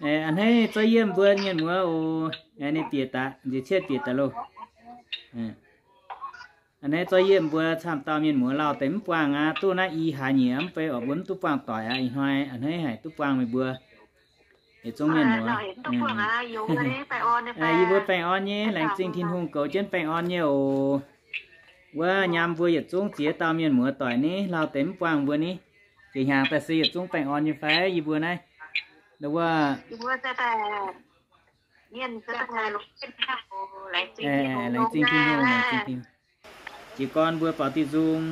A'hneiv zorqv yiem mbuo mienh muoz oc. Ninh bieqc daaih, nziex cietv bieqc daaih loh. A'hneiv zorqv yiem mbuo camv dauh mienh muoz lauh deix mv buangh aqv. Duqv naaiv i hlaax nyieqc mv bei oc, mbuo mv duqv buangh doic aqv. Ih hnoi a'hneiv haic duqv buangh meih mbuo yietc zungv mienh muoz. Yie mbuo baengh orn nyei, laengz zingh Tin-Hungh goux jienv baengh orn nyei oc. Wuov nyaam mbuo yietc zungv ziex dauh mienh muoz doic ni, lauh deix mv buangh mbuo ni. Jiex hnyangx daaih se yietc zungv baengh orn nyei fai yie mbuo naaiv? Wuov, laengz zingh Tin-Hungh, laengz zingh Tin-Hungh. Jiez gorn mbuo baaux diuh nzung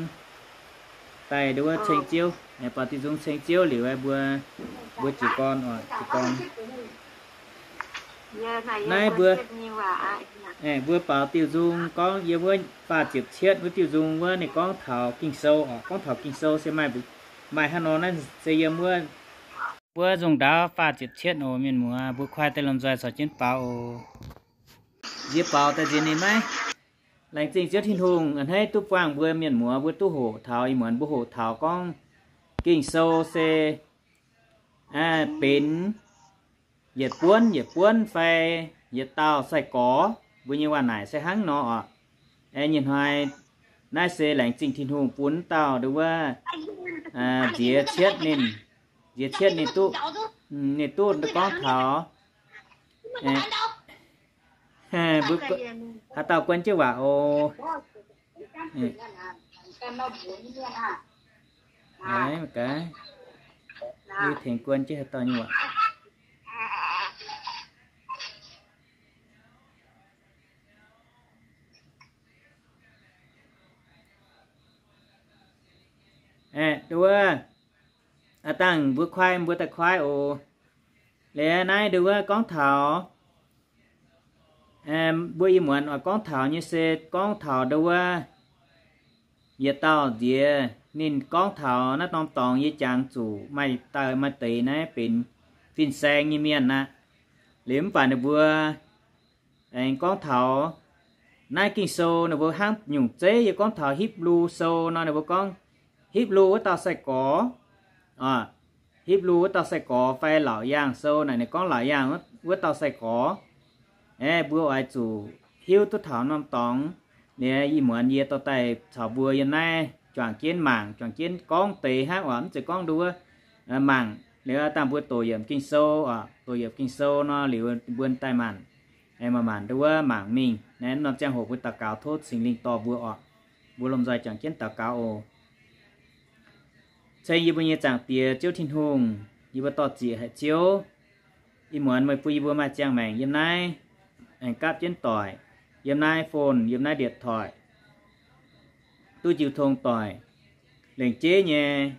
daaih nduov ceng Ziouv, baaux diuh nzung ceng Ziouv liuz, mbuo, mbuo jiez gorn oc, jiez gorn. Naaiv mbuo, mbuo baaux diuh nzung gorngv yiem wuov faah ziepc cietv wuov diuh nzung wuov ninh gorngv taux Ging-Sou oc. Gorngv taux Ging-Sou se maaih, maaih hnangv nor naaiv se yiem wuov, wuov nzung ndaauv faah ziepc cietv oc. Mienh muoz, mbuo kuaaiv deix lomh nzoih caux jienv baaux oc. Nziex baaux daaih nziex ninh maiv? Laengz zingh Ziouv Tin-Hungh a'hneiv duqv buangh mbuo mienh muoz, mbuo duqv hoqc taux ih muonz mbuo hoqc taux gorngv Ging-Sou se benx yietc buonv yietc buonv fai yietc dauh sai-gorx. Mbuo nyei waac naaic se hnangv nor oc. Nyei hnoi naaiv se laengz zingh Tin-Hungh bun dauh nduov, nziex cietv ninh, nziex cietv ninh duqv, ninh duqv gorngv taux haaix dauh guon jienv waac oc. Tengx guon jienv haaix dauh nyei waac. Nduov, aa dangh mbuo kuaaiv, mbuo daaih kuaaiv oc. Liuz naaiv nduov gorngv taux, mbuo ih muonz oix gorngv taux nyei se gorngv taux nduov yietc dauh nziex ninh gorngv taux naaiv norm dorngx yie jangx zuqc maaih dauh maaih deix naaiv benx fin-saeng nyei mienh aqv. Liuz mv baac ninh mbuo aengx gorngv taux naaiv Ging-Sou ninh mbuo hnangv nyungc zeiv yie gorngv taux Hipv^lu Sou nor, ninh mbuo gorngv Hipv^lu wuov dauh sai-gorx, Hipv^lu wuov dauh sai-gorx fai Laauc Yaangh Sou naaic, ninh gorngv Laauc Yaangh wuov dauh sai-gorx. Aeqv, mbuo oix zuqc hiuv duqv taux norm dorngx. Liuz ih muonz yie dorh daaih caux mbuo yiem naaiv juangc jienv mangc, juangc jienv gorngv deix hnangv oc. Mv zeiz gorngv nduov mangc liuz dangh mbuo doqc yiemc Ging-Sou oc. Doqc yiemc Ging-Sou nor liuz mbuo daaih maanc, maaih maanc nduov mangc mingh. Naaiv norm ziangh hoc mbuo daux gaux tov Singx Lingh dorh mbuo oc. Mbuo lomh nzoih juangc jienv daux gaux oc. Ceng yie mbuo nyei Zaangc Diex Ziouv Tin-Hungh, yie mbuo dorh ziec haic Ziouv. Ih muonz meih bun yie mbuo maaih ziangh maengc yiem naaiv aengx gapv jienv doic, yiem naaiv phone, yiem naaiv điện thoại, duqv jiu tong doic, lengc jeiv nyei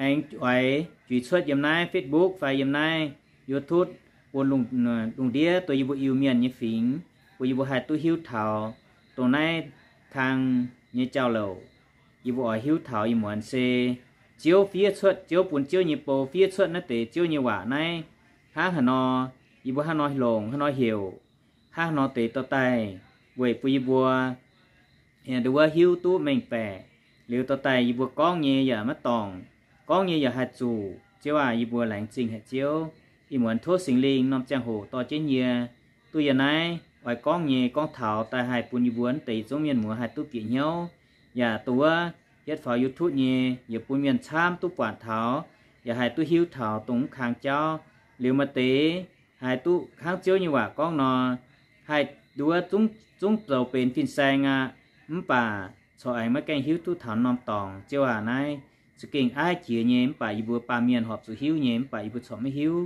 aengx oix juix cuotv yiem naaiv Facebook fai yiem naaiv YouTube bun lungh ndiev dongh yie mbuo Iu-Mienh nyei fingx, bun yie mbuo haih duqv hiuv taux dongh naaiv kang nyei jauv-louc. Yie mbuo oix hiuv taux ih muonz se Ziouv fiev cuotv, Ziouv bun Ziouv nyei bou fiev cuotv naaiv deix Ziouv nyei waac naaiv hnangv haaix nor, yie mbuo hnangv nor longc, hnangv nor heuc, hnangv haaix nor deix dorh daaih weic bun yie mbuo nduov hiuv duqv mengh baeqc. Liuz dorh daaih yie mbuo gorngv nyei yaac maiv dorngc, gorngv nyei yaac haih zuqc. Ziouv aac, yie mbuo laengz zingh haic Ziouv. Ih muonz tov Singx Lingh norm ziangh hoc dorh jienv yie duqv yiem naaiv oix gorngv nyei gorngv taux daaih haih bun yie mbuo naaiv deix yietc zungv mienh muoz haih duqv bieqc hnyouv, yaac dongh wuov hietv faaux YouTube nyei yaac bun mienh camv duqv buatc taux, yaac haih duqv hiuv taux dongh mv kang jauv. Liuz maaih deix haih duqv hnangv Ziouv nyei waac gorngv nor, haih nduov zungv zoux benx fin-saeng aqv. Mv baac corc aengx maiv gaengh hiuv duqv taux norm dorngx. Ziouv aac, naaiv za'gengh aiv jiex nyei, mv baac yie mbuo baamh mienh horpc zuqc hiuv nyei, mv baac yie mbuo corc maiv hiuv.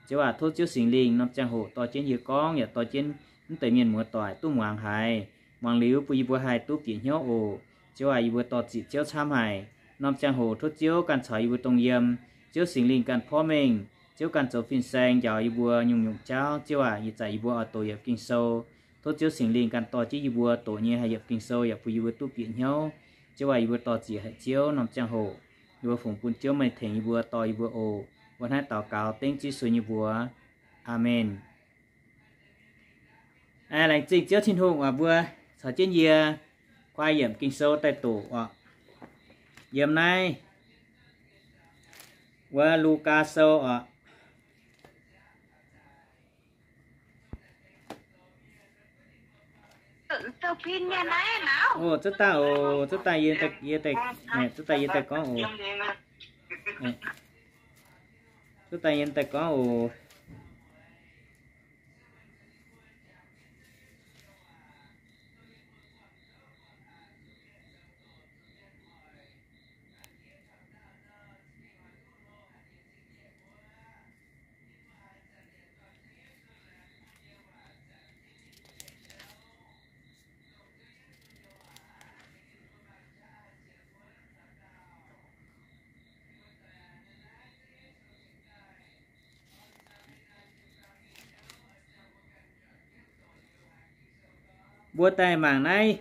Ziouv aac, tov Ziouv Singx Lingh norm ziangh hoc dorh jienv yie gorngv, yaac dorh jienv mv deix mienh muoz-doic duqv muangx haiz. Muangx liuz bun yie mbuo haih duqv bieqc hnyouv oc. Ziouv aac, yie mbuo dorh ziqc Ziouv camv haic. Norm ziangh hoc tov Ziouv ganh caux yie mbuo dongh yiem. Ziouv Singx Lingh ganh porv mengh. Ziouv ganh zoux fin-saeng njaaux yie mbuo nyungc-nyungc jauv. Ziouv aac, ih zanc yie mbuo oix doqc yiemc Ging-Sou. Tov Ziouv Singx Lingh ganh dorh jienv yie mbuo doqc nyei haih yiemc Ging-Sou yaac bun yie mbuo duqv bieqc hnyouv. Ziouv aac, yie mbuo dorh ziqc haic Ziouv norm ziangh hoc. Yie mbuo fungx bun Ziouv meih tengx yie mbuo dorh yie mbuo oc. Mbuo hnangv daux gaux dengv Yesu nyei mbuox. Aamen. Laengz zingh Ziouv Tin-Hungh oc, mbuo caux jienv yie kuaai yiemc Ging-Sou daaih doqc oc. Yiem naaiv wuov Lugaa Sou oc. Oc, zuov daaih oc, zuov daaih yie, zuov daaih yie daaih gorngv oc. Zuov daaih yie daaih gorngv oc. Mbuo daaih mangc naaiv,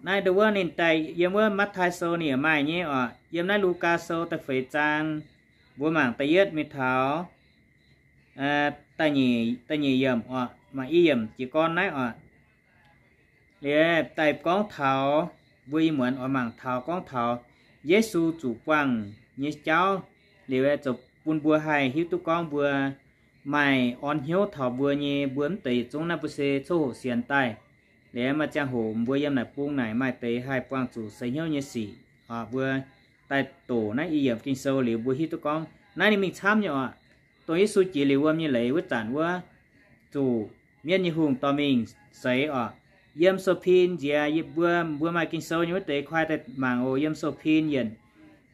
naaiv ndau wuov ninh daaih yiem wuov Matv^taai Sou ninh yaac maaih nyei oc. Yiem naaiv Lugaa Sou da'feix zaang, mbuo mangc da'yietv mingh taux da'nyeic, da'nyeic yiemc oc, mangc i yiemc jiez gorn naaiv oc. Liuz daaih gorngv taux, mbuo ih muonz oix mangc taux gorngv taux Yesu zuqc buangh nyei jauv. Liuz ziouc bun mbuo haih hiuv duqv gorngv mbuo maaih orn hnyouv taux mbuo nyei, mbuo mv deix yietc zungv naaiv mbuo se coqv hoqc sienx daaih. Liuz maaih ziangh hoc mbuo yiem naaic bung naaic maaih deix haih buangh zuqc seix hnyouv nyei sic, mbuo daaih doqc naaiv i yiemc Ging-Sou liuz mbuo hiuv duqv gorngv naaiv ninh mingh camv nyei oc. Dongh Yesu jiex liuz wuom nyei leiz wuov zanc wuov, zuqc mienv nyei hungh dorh mingh seix oc. Yiem sou-pin nziex, mbuo, mbuo maaih Ging-Sou nyei wuov deix koi daaih mangc oc. Yiem sou-pin yietc,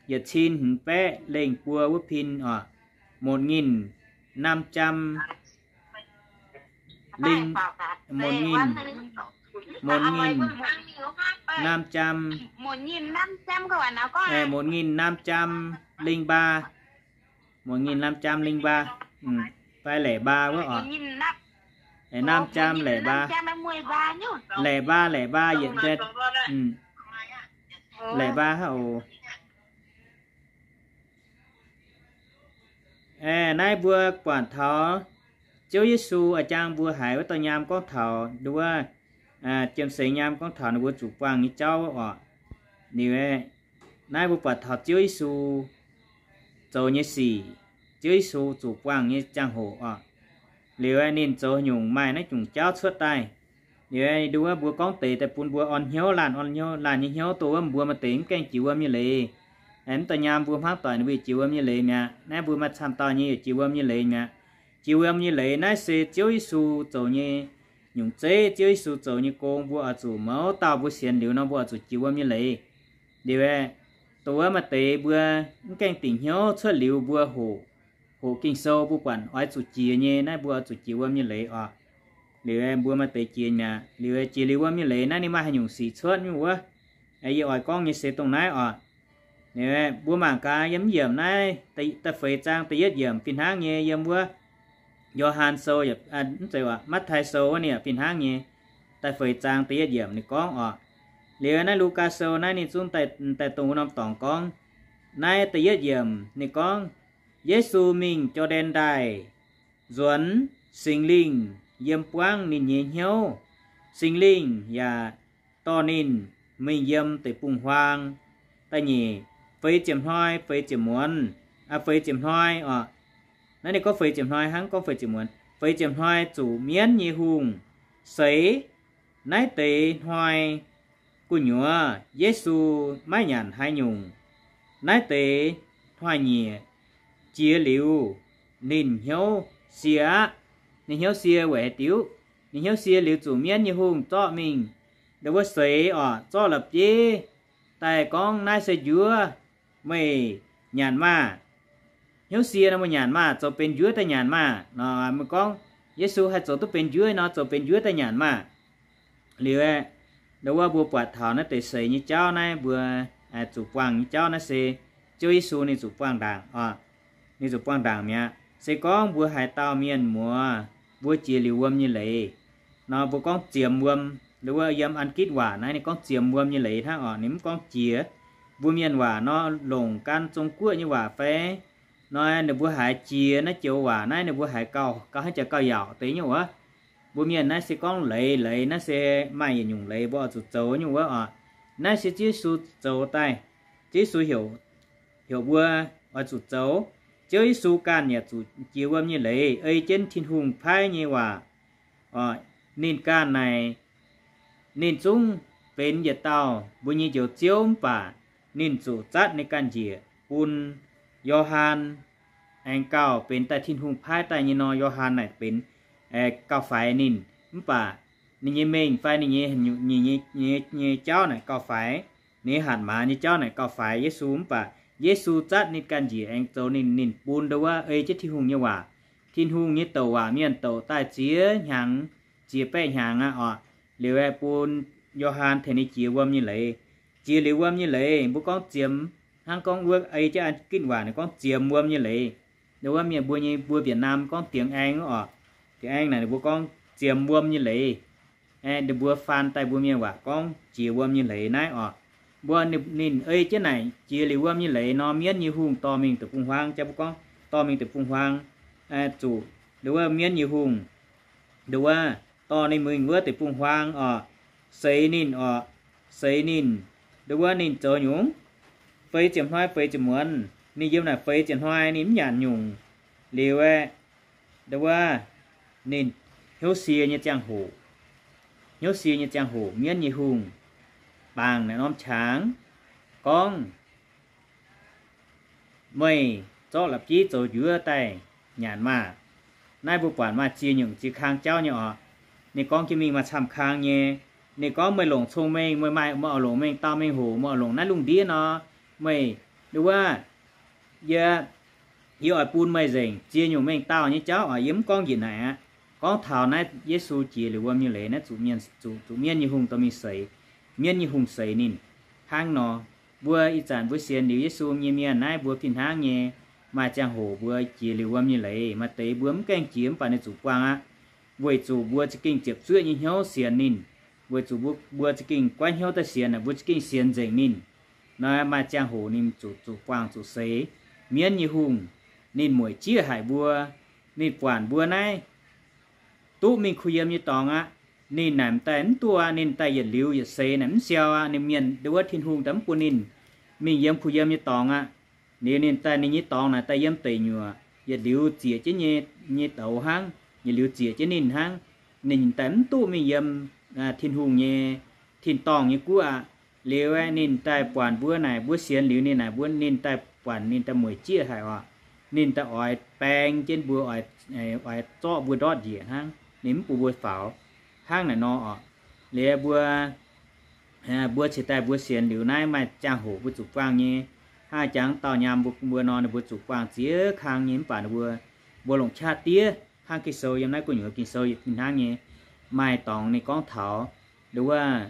yietc cin hmz baeqv lengh buo wuov pin oc. Một nghìn năm trăm linh, một nghìn, một nghìn năm trăm, một nghìn năm trăm, một nghìn năm trăm, một nghìn năm trăm, một nghìn năm trăm linh ba, một nghìn năm trăm linh ba, fai lẻ ba wuov oc. Năm trăm lẻ ba, lẻ ba, lẻ ba yietc, lẻ ba haic oc. Naaiv mbuo buatc taux Ziouv Yesu a'jang mbuo haiz wuov dauh nyaam gorngv taux nduov, Jiem-Seng nyaam gorngv taux ninh mbuo zuqc buangh nyei jauv oc. Liuz naaiv mbuo buatc taux Ziouv Yesu zoux nyei sic, Ziouv Yesu zuqc buangh nyei ziangh hoc oc. Liuz ninh zoux nyungc maaih naaiv nyungc jauv cuotv daaih. Liuz nduov mbuo gorngv deix daaih bun mbuo orn hnyouv, laanh orn hnyouv, laanh nyei hnyouv dongh wuov mbuo maaih deix mv gaengh jiex wuom nyei leiz. Mv daaih nyaam mbuo hmangv doic ninh mbuo jiex wuom nyei leiz mi'aqv. Naaiv mbuo maaih camv dauh nyei yaac jiex wuom nyei leiz mi'aqv. Jiex wuom nyei leiz naaiv se Ziouv Yesu zoux nyei nyungc zeiv, Ziouv Yesu zoux nyei gong, mbuo oix zuqc mouz dauh mbuo sienx liuz nor mbuo oix zuqc jiex wuom nyei leiz. Liuz dongh wuov maaih deix mbuo mv gaengh dingc hnyouv cuotv liuz mbuo hoqc, hoqc Ging-Sou mbuo buatc oix zuqc jiex nyei, naaiv mbuo oix zuqc jiex wuom nyei leiz oc. Liuz mbuo maaih deix jiex mi'aqv. Liuz jiex liuz wuom nyei leiz naaiv ninh maaih haaix nyungc sic cuotv nyei wuov. Yie oix gorngv nyei se dongh naaiv oc. Mbuo mangc gaax yiem yiemc naaiv, da'feix zaang da'yietv yiemc fih hnangv nyei yiem wuov Yo^han Sou, mv zeiz, Matv^taai Sou wuov ninh fih hnangv nyei. Da'feix zaang da'yietv yiemc ninh gorngv oc. Liuz naaiv Lugaa Sou naaiv ninh zungv daaih dongh wuov norm dorngx gorngv. Naaiv da'yietv yiemc ninh gorngv, Yesu mingh Jor^ndaen Ndaaih nzuonx, Singx Lingh yiem buangv ninh nyei hnyouv. Singx Lingh yaac dorh ninh mingh yiem deic-bung-huaang. Da'nyeic, feix ziepc hnoi, feix ziepc muonz, feix ziepc hnoi oc. Naaiv ninh gorngv feix ziepc hnoi hnangv, gorngv feix ziepc muonz. Feix ziepc hnoi zuqc mienv nyei hungh seix. Naaiv deix hnoi gu'nyuoz Yesu maiv nyanc haaix nyungc. Naaiv deix hnoi-nyieqc jiex liuz, ninh hnyouv sie aqv. Ninh hnyouv sie weic haaix diuc? Ninh hnyouv sie liuz zuqc mienv nyei hungh zorqv mingh, nduov wuov seix oc, zorqv la'bieiv daaih gorngv, naaiv se njuov, meih nyanc maah! Hnyouv sie nor meih nyanc maah! Zoux benx njuov daaih nyanc maah! Nor meih gorngv, Yesu haih zoux duqv benx njuov nor, zoux benx njuov daaih nyanc maah! Liuz, nduov wuov mbuo buatc taux naaiv deix seix nyei jauv naaiv, mbuo zuqc buangh nyei jauv naaiv se Ziouv Yesu ninh zuqc buangh ndaangc oc. Ninh zuqc buangh ndaangc mi'aqv. Se gorngv mbuo haaix dauh mienh muoz, mbuo jiex liuz wuom nyei leiz nor, mbuo gorngv ziemx wuom, nduov wuov yiem An^gitv waac naaiv ninh gorngv ziemx wuom nyei leiz hnangv oc. Ninh mv gorngv jiex. Mbuo mienh waac nor, longc gan Zong-Guoqv nyei waac fai nor, ninh mbuo haiz jiex naaiv joux waac naaiv ninh mbuo haiz gauh, gauh hnangv jaax gauh yaauc deix nyei wuov. Mbuo mienh naaiv se gorngv leiz, leiz naaiv se maaih yietc nyungc leiz mbuo oix zuqc zoux nyei wuov oc. Naaiv se Ziouv Yesu zoux daaih. Ziouv Yesu heuc, heuc mbuo oix zuqc zoux. Ziouv Yesu ganh yaac zuqc jiex wuom nyei leiz ei jienv Tin-Hungh paaiv nyei waac. Ninh ganh naaic Ninh zungv benx yietc dauh mbuo nyei Njoux Ziouv mv baac ninh zuqc zatv ninh ganh njiec bun Yo^han aengx gauh benx daaih Tin-Hungh paaiv daaih nyei nor, Yo^han naaic benx gauh faix ninh. Mv baac ninh nyei mengh fai ninh nyei, nyei, nyei jauv naaic gauh faix, ninh nyei hatc maaz nyei jauv naaic gauh faix Yesu. Mv baac Yesu zatv ninh ganh njiec aengx zoux ninh, ninh bun ndau wuov ei jienv Tin-Hungh nyei waac, Tin-Hungh nyei douc waac mienh douc daaih ziex hnyangx, ziex baeqv hnyangx aqv oc. Liuz aeqv, bun Yo^han tengx ninh jiex wuom nyei leiz. Jiex liuz wuom nyei leiz, mbuo gorngv ziemx, hnangv gorngv wuov ei jienv an ginv waac ninh gorngv ziemx wuom nyei leiz. Ndau wuov mienh mbuo nyei, mbuo Việt Nam gorngv tiếng Anh oc. Tiếng Anh naaic ninh mbuo gorngv ziemx wuom nyei leiz. Ninh mbuo faan daaih mbuo mienh waac gorngv jiex wuom nyei leiz naaiv oc. Mbuo ninh ei jienv naaic jiex liuz wuom nyei leiz nor, mienv nyei hungh dorh mingh deic-bung-huaang. Jang mbuo gorngv dorh mingh deic-bung-huaang, zuqc ndau wuov mienv nyei hungh ndau wuov dorh ninh mingh wuov deic-bung-huaang oc, seix ninh oc, seix ninh, ndau wuov ninh zoux nyungc, feix ziepc hnoi feix ziepc muonz, ninh yiem naaic feix ziepc hnoi ninh mv nyanc nyungc. Liuz aeqv, ndau wuov ninh hnyouv sie nyei ziangh hoc, hnyouv sie nyei ziangh hoc mienv nyei hungh bangc naaic norm qangx gorngv, meih zorqv la'bieiv zoux njuov daaih nyanc maah! Naaiv mbuo buatc maaih ziex nyungc ziex kang jauv nyei oc. Ninh gorngv jienv mingh maaih camv kang nyei. Ninh gorngv meih longc cong-mengh, meih maaih, meih oix longc mengh dauh mengh hoc, meih oix longc naaiv lungh ndiev nor, meih, ndau wuov, yie, yie oix bun meih nzengc. Ziex nyungc mengh dauh nyei jauv oc, yie mv gorngv njiec naaic aqv. Gorngv taux naaiv Yesu jiex liuz wuom nyei leiz naaiv zuqc mienh, zuqc, zuqc mienv nyei hungh dorh mingh seix, mienv nyei hungh seix ninh. Hnangv nor, mbuo ih zanc mbuo sienx liuz Yesu nyei mienh naaiv mbuo fih hnangv nyei. Maaih ziangh hoc mbuo jiex liuz wuom nyei leiz, maaih deix mbuo mv gaengh jiex mv baac ninh zuqc buangh aqv. Weic zuqc mbuo za'gengh ziepc zuoqv nyei hnyouv sienx ninh, weic zuqc mbuo, mbuo za'gengh goiv hnyouv daaih sienx, mbuo za'gengh sienx nzengc ninh. Nor maaih ziangh hoc ninh zuqc, zuqc buangh zuqc seix. Mienv nyei hungh, ninh mueic jieqv haic mbuo, ninh buatc mbuo naaiv duqv mingh kuh yiem nyei dorngx aqv. Ninh naaic m'daaih mv duqv aqv. Ninh daaih yietc liuz yietc seix naaic mv siou aqv. Ninh mienh ndau wuov Tin-Hungh daaih mv bun ninh mingh yiem kuh yiem nyei dorngx aqv. Liuz ninh daaih ninh nyei dorngx naaic daaih yiem deic nyuoqc, yietc liuz ziec jienv nyei, nyei douz hnangv, yietc liuz ziec jienv ninh hnangv. Ninh daaih mv duqv mingh yiem Tin-Hungh nyei tin-dorngh nyei guoqv aqv. Liuz aeqv, ninh daaih buatc mbuo naaic, mbuo sienx liuz ninh naaic, mbuo, ninh daaih buatc ninh daaih mueic jieqv haic oc. Ninh daaih oix baeng jienv mbuo, oix, oix zorqv mbuo ndortv njiec hnangv. Ninh mv bun mbuo faaux hnangv naaic nor oc. Liuz mbuo, mbuo cingx daaih mbuo sienx liuz naaiv maaih ziangh hoc mbuo zuqc buangh nyei. Hnangv jangx dauh nyaam mbuo, mbuo nor, ninh mbuo zuqc buangh ziex kang nyei mv baac ninh mbuo, mbuo longc qaqv diev hnangv Ging-Sou yiem naaiv gu'nyuoz Ging-Sou yietc fih hnangv nyei. Maaih dorngx ninh gorngv taux ndau wuov,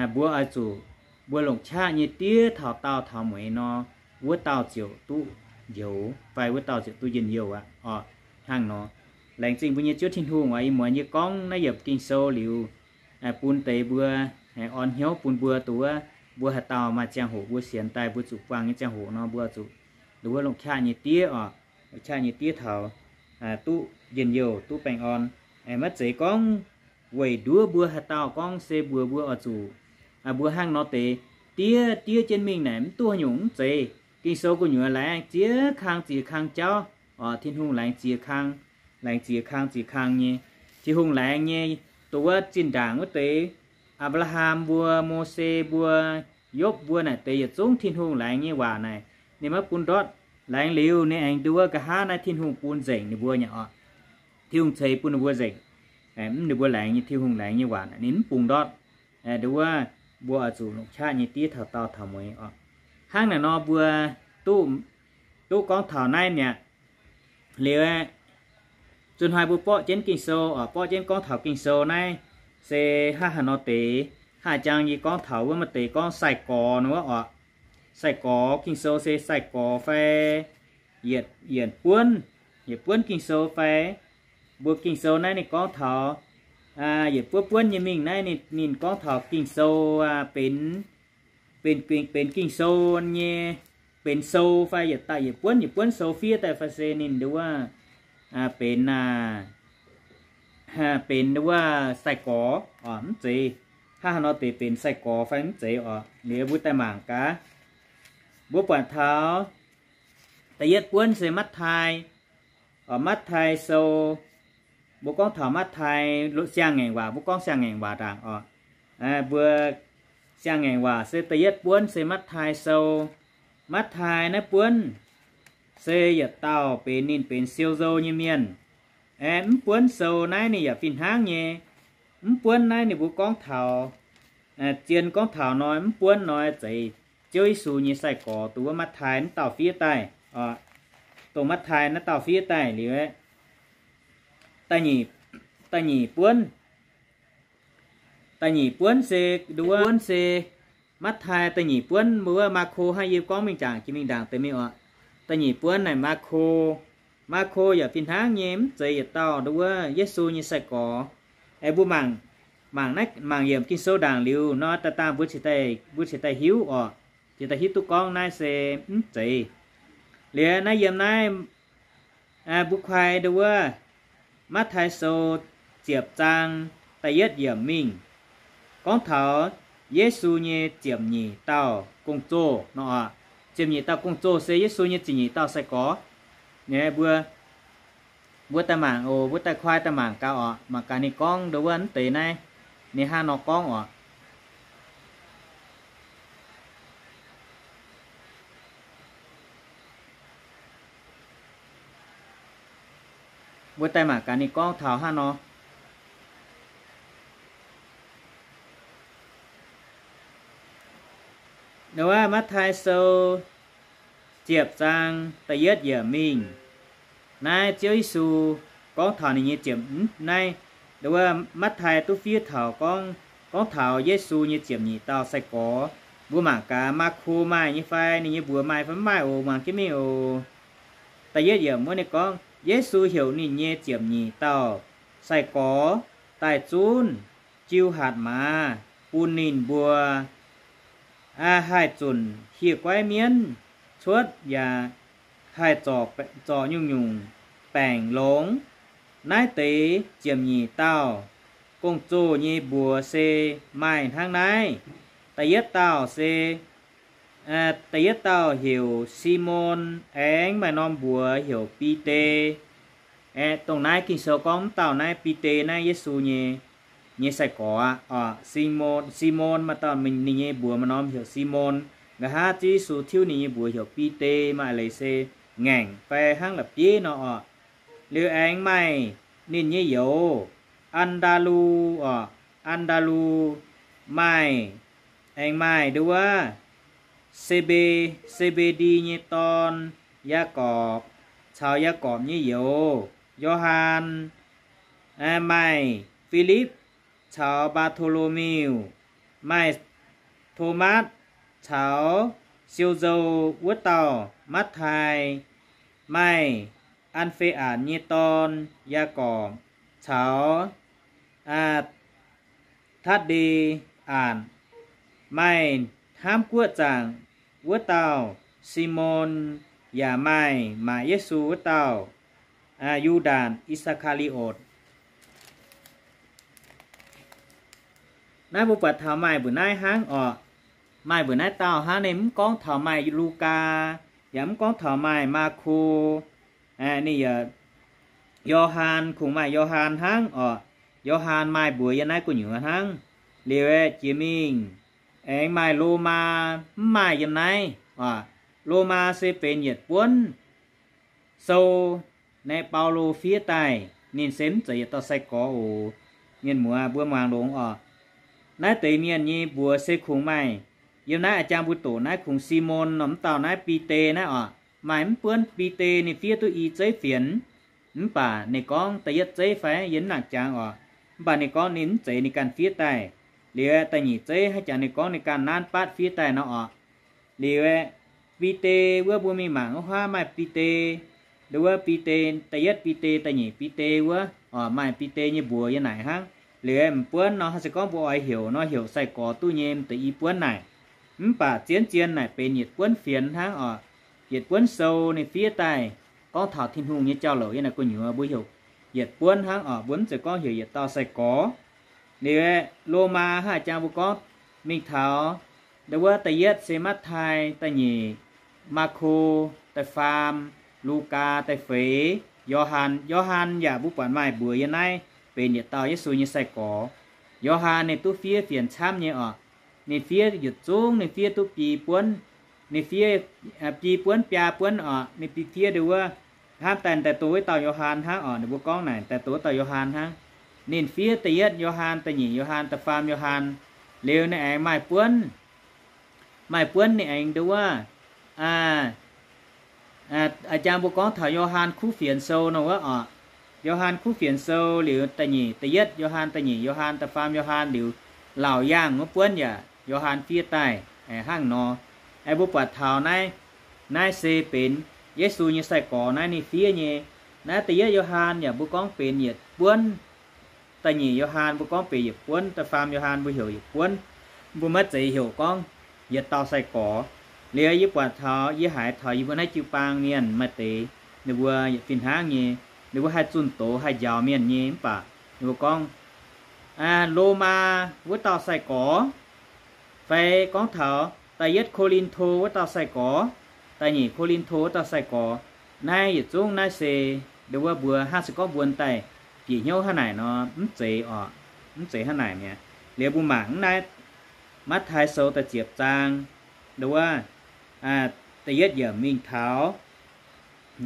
mbuo oix zuqc, mbuo longc qaqv nyei diev taux daauh taux mueiz nor, wuov dauh ziouc duqv njoux fai wuov dauh ziouc duqv njien-youh aqv oc. Hnangv nor, laengz zingh mbuo nyei Ziouv Tin-Hungh oc. Ih muonz yie gorngv naaiv yiemc Ging-Sou liuz, bun deix mbuo, orn hnyouv bun mbuo duqv, mbuo haaix dauh maaih ziangh hoc mbuo sienx daaih mbuo zuqc buangh nyei ziangh hoc nor, mbuo zuqc ndau wuov longc qaqv nyei diev oc. Longc qaqv nyei diev taux duqv njien-youh, duqv baengh orn. Maiv zeiz gorngv weic nduov mbuo haaix dauh, gorngv se mbuox mbuo oix zuqc, mbuo hnangv nor deix diev, diev jienv mingh naaic mv duqv nyungc, mv zeiz. Ging-Sou gu'nyuoz laengz ziex kang ziex kang jauv oc. Tin-Hungh laengz ziex kang, laengz ziex kang ziex kang nyei. Tin-Hungh laengz nyei, dongh wuov zinh ndaangc wuov deix, Apc^laa^ham mbuo, Mose mbuo, Yopv mbuo naaic deix yietc zungv Tin-Hungh laengz nyei waac naaic, ninh maiv bun ndortv. Laengz liuz ninh aengx ndau wuov nqa'haav naaiv Tin-Hungh bun nzengc ninh mbuo nyei oc. Tin-Hungh ceix bun ninh mbuo nzengc. Mv, ninh mbuo laengz nyei, Tin-Hungh laengz nyei waac naaic ninh mv bungx ndortv. Ndau wuov mbuo oix zuqc longc qaqv nyei diev taux daauh taux mueiz oc. Hnangv naaic nor mbuo duqv, duqv gorngv taux naaiv mi'aqv. Liuz aeqv, zunh hnoi mbuo borqv jienv Ging-Sou oc, borqv jienv gorngv taux Ging-Sou naaiv se hnangv haaix nor deix. Hnangv jang yie gorngv taux wuov maaih deix gorngv sai-gorx nor wuov oc. Sai-gorx, Ging-Sou se sai-gorx fai yietc, yietc buonv, yietc buonv Ging-Sou fai mbuo Ging-Sou naaiv ninh gorngv taux yietc buonv buonv nyei mingh naaiv ninh, ninh gorngv taux Ging-Sou benx, benx, benx Ging-Sou nyei, benx sou fai yietc daaih yietc buonv, yietc buonv sou fiev daaih fai se ninh ndau wuov benx, benx ndau wuov sai-gorx oc, mv zeiz. Hnangv haaix nor deix benx sai-gorx fai mv zeiz oc, liuz mbuo daaih mangc gaax. Mbuo buatc taux da'yietv buonv se Matv^tai oc, Matv^tai Sou. Mbuo gorngv taux Matv^tai siang-ngaengc waac, mbuo gorngv siang-ngaengc waac ndaangc oc. Mbuo siang-ngaengc waac se da'yietv buonv se Matv^taai Sou. Matv^taai naaiv buonv se yietc dauh benx ninh benx siou nzou nyei mienh. Aeqv, mv buonv sou naaiv ninh yaac fih hnangv nyei. Mv buonv naaiv ninh mbuo gorngv taux, zien gorngv taux hnoi mv buonv hnoi zeiz Ziouv Yesu nyei sai-gorx, dongh wuov Matv^taai naaiv dauh fiev daaih, dongh Matv^taai naaiv dauh fiev daaih liuz, da'nyeic buonv, da'nyeic buonv se, nduov buonv se Matv^taai. Da'nyeic buonv mbuo wuov Maako hnangv yie gorngv mingh jangc jiex mingh ndaangc deix mingh oc. Da'nyeic buonv naaic Maako. Maako yaac fih hnangv nyei, mv zeiz yietc dauh nduov wuov Yesu nyei sai-gorx. Aeqv, mbuo mangc, mangc naaiv, mangc yiemc Ging-Sou ndaangc liuz nor, daaih dangh mbuo cingx daaih hiuv oc, cingx daaih hiuv duqv gorngv naaiv se mv zeiz. Liuz naaiv yiem naaiv, mbuo kuaai nduov wuov Matv^taai Sou ziepc zaang da'yietv yiemc mingh, gorngv taux Yesu nyei ziepc nyeic dauh gong-zoh nor oc. Ziepc nyeic dauh gong-zoh se Yesu nyei ziepc nyeic dauh sai-gorx. Mbuo, mbuo daaih mangc oc, mbuo daaih kuaai daaih mangc gaax oc, mangc gaax ninh gorngv nduov wuov mv deix naaiv, ninh hnangv nor gorngv oc. Mbuo daaih mangc gaax ninh gorngv taux hnangv nor. Nduov wuov Matv^taai Sou ziepc zaang da'yietv yiemc mingh, naaiv Ziouv Yesu gorngv taux ninh nyei ziepc, naaiv, nduov wuov Matv^taai duqv fiev taux gorngv, gorngv taux Yesu nyei ziepc nyeic dauh sai-gorx. Mbuo mangc gaax Maako maaih nyei fai, ninh nyei mbuox maaih fai mv maaih oc, mangc jienv mingh oc. Da'yietv yiemc wuov ninh gorngv, Yesu heuc ninh nyei ziepc nyeic dauh sai-gorx daaih zunv jiu hatc maaz bun ninh mbuo haih zunc hieh guaiv mienv cuotv yaac haih zorc, zorc nyungc-nyungc baengc longx. Naaiv deix ziepc nyeic dauh gong-zoh nyei mbuox se maaih hnangv naaiv. Da'yietv dauh se, da'yietv dauh heuc Simon, aengx maaih norm mbuox heuc Bide. Aeqv, dongh naaiv Ging-Sou gorngv mv dauh naaiv Bide naaiv Yesu nyei, nyei sai-gorx aqv. Simon, Simon maaih dauh ninh nyei mbuox maaih norm heuc Simon. Nqa'haav Ziouv Yesu tiuv ninh nyei mbuox heuc Bide, maaih leiz se ngaengc fai hnangv la'bieiv nor oc. Liuz aengx maaih ninh nyei youz, An^ndaa^lu oc, An^ndaa^lu, maaih, aengx maaih nduov wuov Se^mbe, Se^mbe^ndi nyei dorn, Yaagorpc, caux Yaagorpc nyei youz, Yo^han, maaih Filipv caux Mbaa^to^lo^miu, maaih Tomatv caux siou nzou wuov dauh Matv^taai, maaih An^fe^atc nyei dorn, Yaagorpc, caux Tatv^nde^atc, maaih hnamv guoqv zaangc wuov dauh Simon, yaac maaih maaic Yesu wuov dauh Yu^ndaatc I^saa^kaa^li^otc. Naaiv mbuo buatc taux maaih mbuoqc naaiv hnangv oc. Maaih mbuoqc naaiv dauh hnangv, ninh mv gorngv taux maaih Lugaa, yaac mv gorngv taux maaih Maako, ninh yaac Yo^han, kungx maaih Yo^han hnangv oc. Yo^han maaih mbuox yiem naaiv gu'nyuoz hnangv. Liuz jiex mingh aengx maaih Lomaa, mv maaih yiem naaiv oc. Lomaa se benx yietc buonv sou, naaiv Baulo fiev daaih, ninh se mv zeiz yietc dauh sai-gorx oc. Mienh muoz mbuo muangx longx oc. Naaiv deix mienh nyei mbuox se kungx maaih, yiem naaiv a'jang mbuo doqc naaiv kungx Simon nor, mv dauh naaiv Bide naaiv oc. Maaih mv buonv Bide ninh fiev duqv i zeiv fienx, mv baac ninh gorngv da'yietv zeiv fai yiem mv nangc jangx oc. Mv baac ninh gorngv ninh mv zeiz ninh ganh fiev daaih. Liuz da'nyeic zeiv hnangv jangx ninh gorngv ninh ganh nanv batv fiev daaih nor oc. Liuz Bide wuov mbuo mingh mangc wuov huaav maaih Bide, nduov wuov Bide, da'yietv Bide, da'nyeic Bide wuov oc, maaih Bide nyei mbuox yiem naaic hnangv. Liuz m'buonv nor, se gorngv mbuo oix heuc nor, heuc sai-gorx duqv nyei m'deix i buonv naaic. Mv baac zien zien naaic benx yietc buonv fienx hnangv oc. Yietc buonv sou ninh fiev daaih gorngv taux Tin-Hungh nyei jauv-louc yiem naaic gu'nyuoz mbuo heuc yietc buonv hnangv oc. Mbuo mv zeiz gorngv heuc yietc dauh sai-gorx. Liuz Lomaa hnangv jang mbuo gorngv mingh taux, nduov wuov da'yietv se Matv^tai, da'nyeic Maako, da'faam Lugaa, da'feix Yo^han. Yo^han yaac mbuo buatc maaih mbuox yiem naaiv benx yietc dauh Yesu nyei sai-gorx. Yo^han ninh duqv fiev fienx camv nyei oc. Ninh fiev yietc zungv, ninh fiev duqv biei buonv. Ninh fiev, biei buonv, biaa buonv oc. Ninh biei fiev nduov wuov, hnamv daaih daaih doh wuov dauh Yo^han hnangv oc. Ninh mbuo gorngv naaic daaih doh wuov dauh Yo^han hnangv. Ninh fiev da'yietv Yo^han, da'nyeic Yo^han, da'faam Yo^han. Liuz ninh aengx maaih buonv, maaih buonv ninh aengx nduov wuov, aa, aa, jang mbuo gorngv taux Yo^han Kuv Fienx Sou nor wuov oc. Yo^han Kuv Fienx Sou liuz da'nyeic, da'yietv Yo^han, da'nyeic Yo^han, da'faam Yo^han liuz, laauc yaangh wuov buonv yaac Yo^han fiev daaih hnangv nor. Aengx mbuo buatc taux naaiv, naaiv se benx Yesu nyei sai-gorx naaiv ninh fiev nyei. Naaiv da'yietv Yo^han yaac mbuo gorngv benx yietc buonv, da'nyeic Yo^han mbuo gorngv benx yietc buonv, da'faam Yo^han mbuo heuc yietc buonv. Mbuo maiv zeiz heuc gorngv yietc dauh sai-gorx. Liuz yie buatc taux, yie haiz taux yie mbuo naaiv jiu-baang mienh maaih deix ninh mbuo yietc fih hnangv nyei, ninh mbuo haih zunh doz haih njaaux mienh nyei mv baac ninh mbuo gorngv, aa, Lomaa wuov dauh sai-gorx, fai gorngv taux da'yietv Ko^lin^to wuov dauh sai-gorx, da'nyeic Ko^lin^to wuov dauh sai-gorx. Naaiv yietc zungv naaiv se nduov wuov mbuo hnangv se gorngv mbuo daaih bieqc hnyouv hnangv naaic nor, mv zeiz oc. Mv zeiz hnangv naaic mi'aqv. Liuz mbuo mangc naaiv Matv^tai Sou da'ziepc zaang, nduov wuov, da'yietv yiemc mingh taux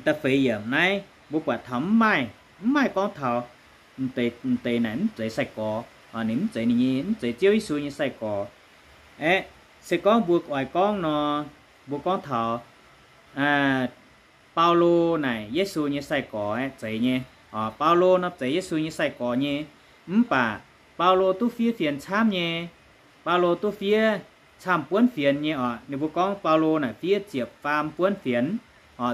da'feix yiemc naaiv, mbuo buatc taux mv maaih, mv maaih gorngv taux m'deix, m'deix naaic mv zeiz sai-gorx, ninh mv zeiz ninh nyei, mv zeiz Ziouv Yesu nyei sai-gorx. Aeqv, se gorngv mbuo oix gorngv nor, mbuo gorngv taux Baulo naaic Yesu nyei sai-gorx aeqv, zeiz nyei. Baulo nor zeiz Yesu nyei sai-gorx nyei. Mv baac Baulo duqv fiev fienx camv nyei. Baulo duqv fiev camv buonv fienx nyei oc. Ninh mbuo gorngv Baulo naaic fiev ziepc faam buonv fienx,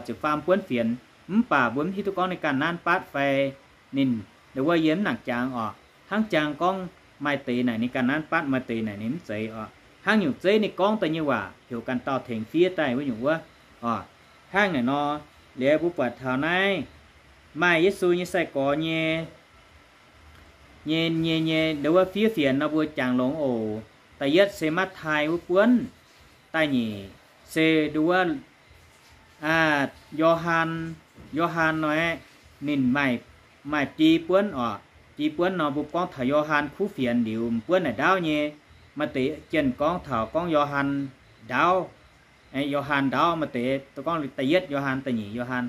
ziepc faam buonv fienx. Mv baac mbuo mv hiuv duqv gorngv ninh ganh nanv batv fai ninh, nduov wuov yie mv nangc jangx oc. Hnangv jangx gorngv maaih deix naaic ninh ganh nanv batv, maaih deix naaic ninh mv zeiz oc. Hnangv nyungc zeiv ninh gorngv daaih nyei waac heuc ganh dauh tengx fiev daaih wuov nyungc wuov oc. Hnangv naaic nor, liuz mbuo buatc taux naaiv maaih Yesu nyei sai-gorx nyei, nyei, nyei, nyei nduov wuov fiev fienx nor mbuo jangx longx oc. Da'yietv se Matv^tai wuov buonv, da'nyeic se nduov wuov Yo^han, Yo^han nor aeqv, ninh maaih, maaih biei buonv oc. Biei buonv nor mbuo gorngv taux Yo^han Kuv Fienx liuz m'buonv naaic ndaauv nyei. Maaih deix jienh gorngv taux gorngv Yo^han ndaauv. Yo^han ndaauv maaih deix gorngv da'yietv Yo^han, da'nyeic Yo^han,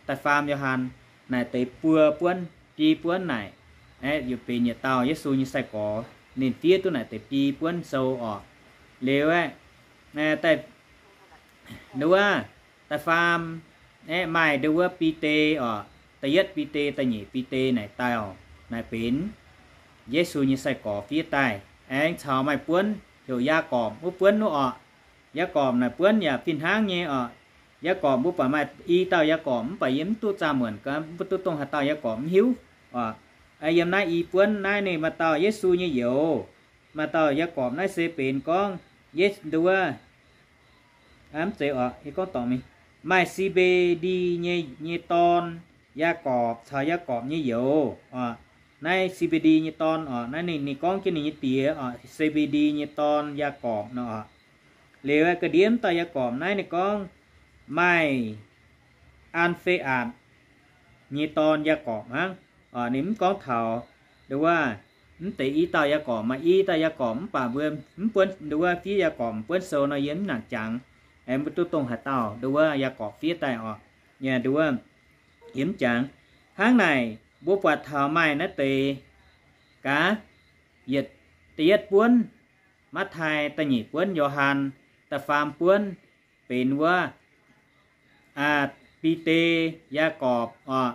da'faam Yo^han. Naaic deix buo buonv, biei buonv naaic, aeqv, benx yietc dauh Yesu nyei sai-gorx. Ninh fiev duqv naaic deix biei buonv sou oc. Liuz aeqv, da'faam, nduov wuov, da'faam, aeqv, maaih nduov wuov Bide oc. Da'yietv Bide, da'nyeic Bide naaic dauh, naaic benx Yesu nyei sai-gorx fiev daaih. Aengx caux maaih buonv heuc Yaagorpc wuov buonv wuov oc. Yaagorpc naaic buonv yaac fih hnangv nyei oc. Yaagorpc mbuo buatc maaih i dauh Yaagorpc mv baac yie mv duqv zaah muonc gaax, mv duqv dongh haaix dauh Yaagorpc mv hiuv oc. Yiem naaiv i buonv naaiv ninh maaih dauh Yesu nyei youz. Maaih dauh Yaagorpc naaiv se benx gorngv, nduov wuov, mv zeiz oc, yie gorngv dorngc mingh. Maaih Se^mbe^ndi nyei, nyei dorn, Yaagorpc caux Yaagorpc nyei youz oc. Naaiv Se^mbe^ndi nyei dorn oc, naaiv ninh, ninh gorngv jienv ninh nyei diex oc, Se^mbe^ndi nyei dorn Yaagorpc nor oc. Liuz ga'ndiev dauh Yaagorpc naaiv ninh gorngv maaih An^fe^atc nyei dorn Yaagorpc hnangv. Ninh mv gorngv taux nduov wuov, mv deix i dauh Yaagorpc, maaih i dauh Yaagorpc mv baac mbuo mv buonv nduov wuov fiev Yaagorpc m'buonv sou nor yie mv nangc jangx. Aengx mbuo duqv dongh haaix dauh nduov wuov Yaagorpc fiev daaih oc. Nduov wuov, yie mv jangx. Hnangv naaic mbuo buatc taux maaih naaiv deix gaax, yietc, da'yietv buonv Matv^tai, da'nyeic buonv Yo^han, da'faam buonv benx wuov Bide, Yaagorpc oc.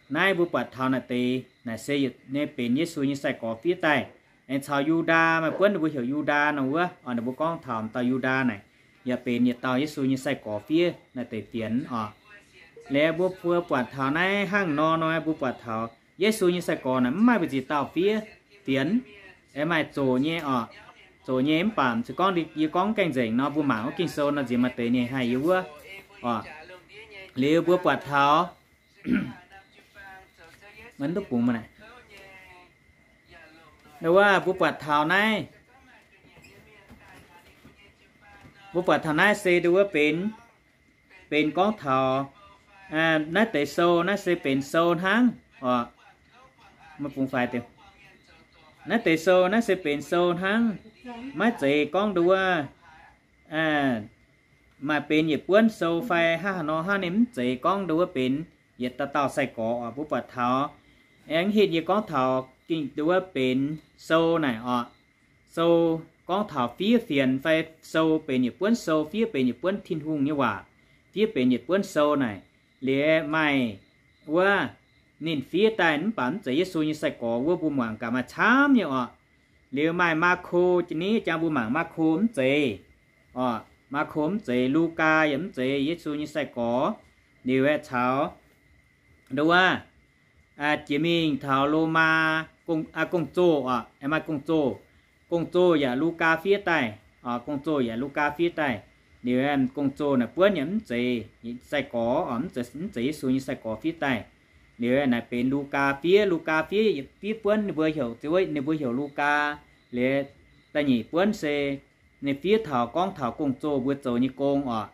Naaiv mbuo buatc taux naaic deix naaic se yietc nyei benx Yesu nyei sai-gorx fiev daaih. Aengx caux Yu^ndaa, maaih buonv ninh mbuo heuc Yu^ndaa nor wuov oc, ninh mbuo gorngv taux m'dauh Yu^ndaa naaic yaac benx yietc dauh Yesu nyei sai-gorx fiev naaic deix fienx oc. Liuz mbuo, mbuo buatc taux naaiv hnangv nor nor, mbuo buatc taux Yesu nyei sai-gorx naaic mv maaih mbu'ziex dauh fiev fienx, aengx maaih zoqc nyei oc. Zoqc nyei mv baac se gorngv yie gorngv gaengh nzengc nor, mbuo mangc wuov Ging-Sou nor nziex maaih deix ninh haih yie wuov oc. Liuz mbuo buatc taux wuov, mbuo buatc taux naaiv, mbuo buatc taux naaiv se nduov wuov benx, benx gorngv taux naaiv deix sou, naaiv se benx sou hnangv oc. Mbuo bungx faix deix. Naaiv deix sou naaiv se benx sou hnangv, maiv zeiz gorngv nduov maaih benx yietc buonv sou fai hnangv haaix nor hnangv. Ninh mv zeiz gorngv nduov benx yietc dauh dauh sai-gorx oc. Mbuo buatc taux, aengx hitv yie gorngv taux ging nduov benx sou naaic oc. Sou gorngv taux fiev fienx fai sou benx yietc buonv sou, fiev benx yietc buonv Tin-Hungh nyei waac, fiev benx yietc buonv sou naaic. Liuz maaih wuov ninh fiev daaih mv baac mv zeiz Yesu nyei sai-gorx wuov, mbuo muangx gaax maaih camv nyei oc. Liuz maaih Maako, jiex ni jang mbuo mangc Maako mv zeiz oc. Maako mv zeiz, Lugaa yaac mv zeiz Yesu nyei sai-gorx. Liuz aeqv, caux nduov jiex mingh taux Lomaa gong-zoh oc, maaih gong-zoh. Gong-zoh yaac Lugaa fiev daaih oc. Gong-zoh yaac Lugaa fiev daaih. Liuz gong-zoh naaic buonv yaac mv zeiz sai-gorx oc, mv zeiz Yesu nyei sai-gorx fiev daaih. Liuz naaic benx Lugaa fiev. Lugaa fiev, fiev buonv ninh mbuo heuc, ninh mbuo heuc Lugaa. Liuz da'nyeic buonv se ninh fiev taux gorngv taux gong-zoh mbuo zoux nyei gong oc.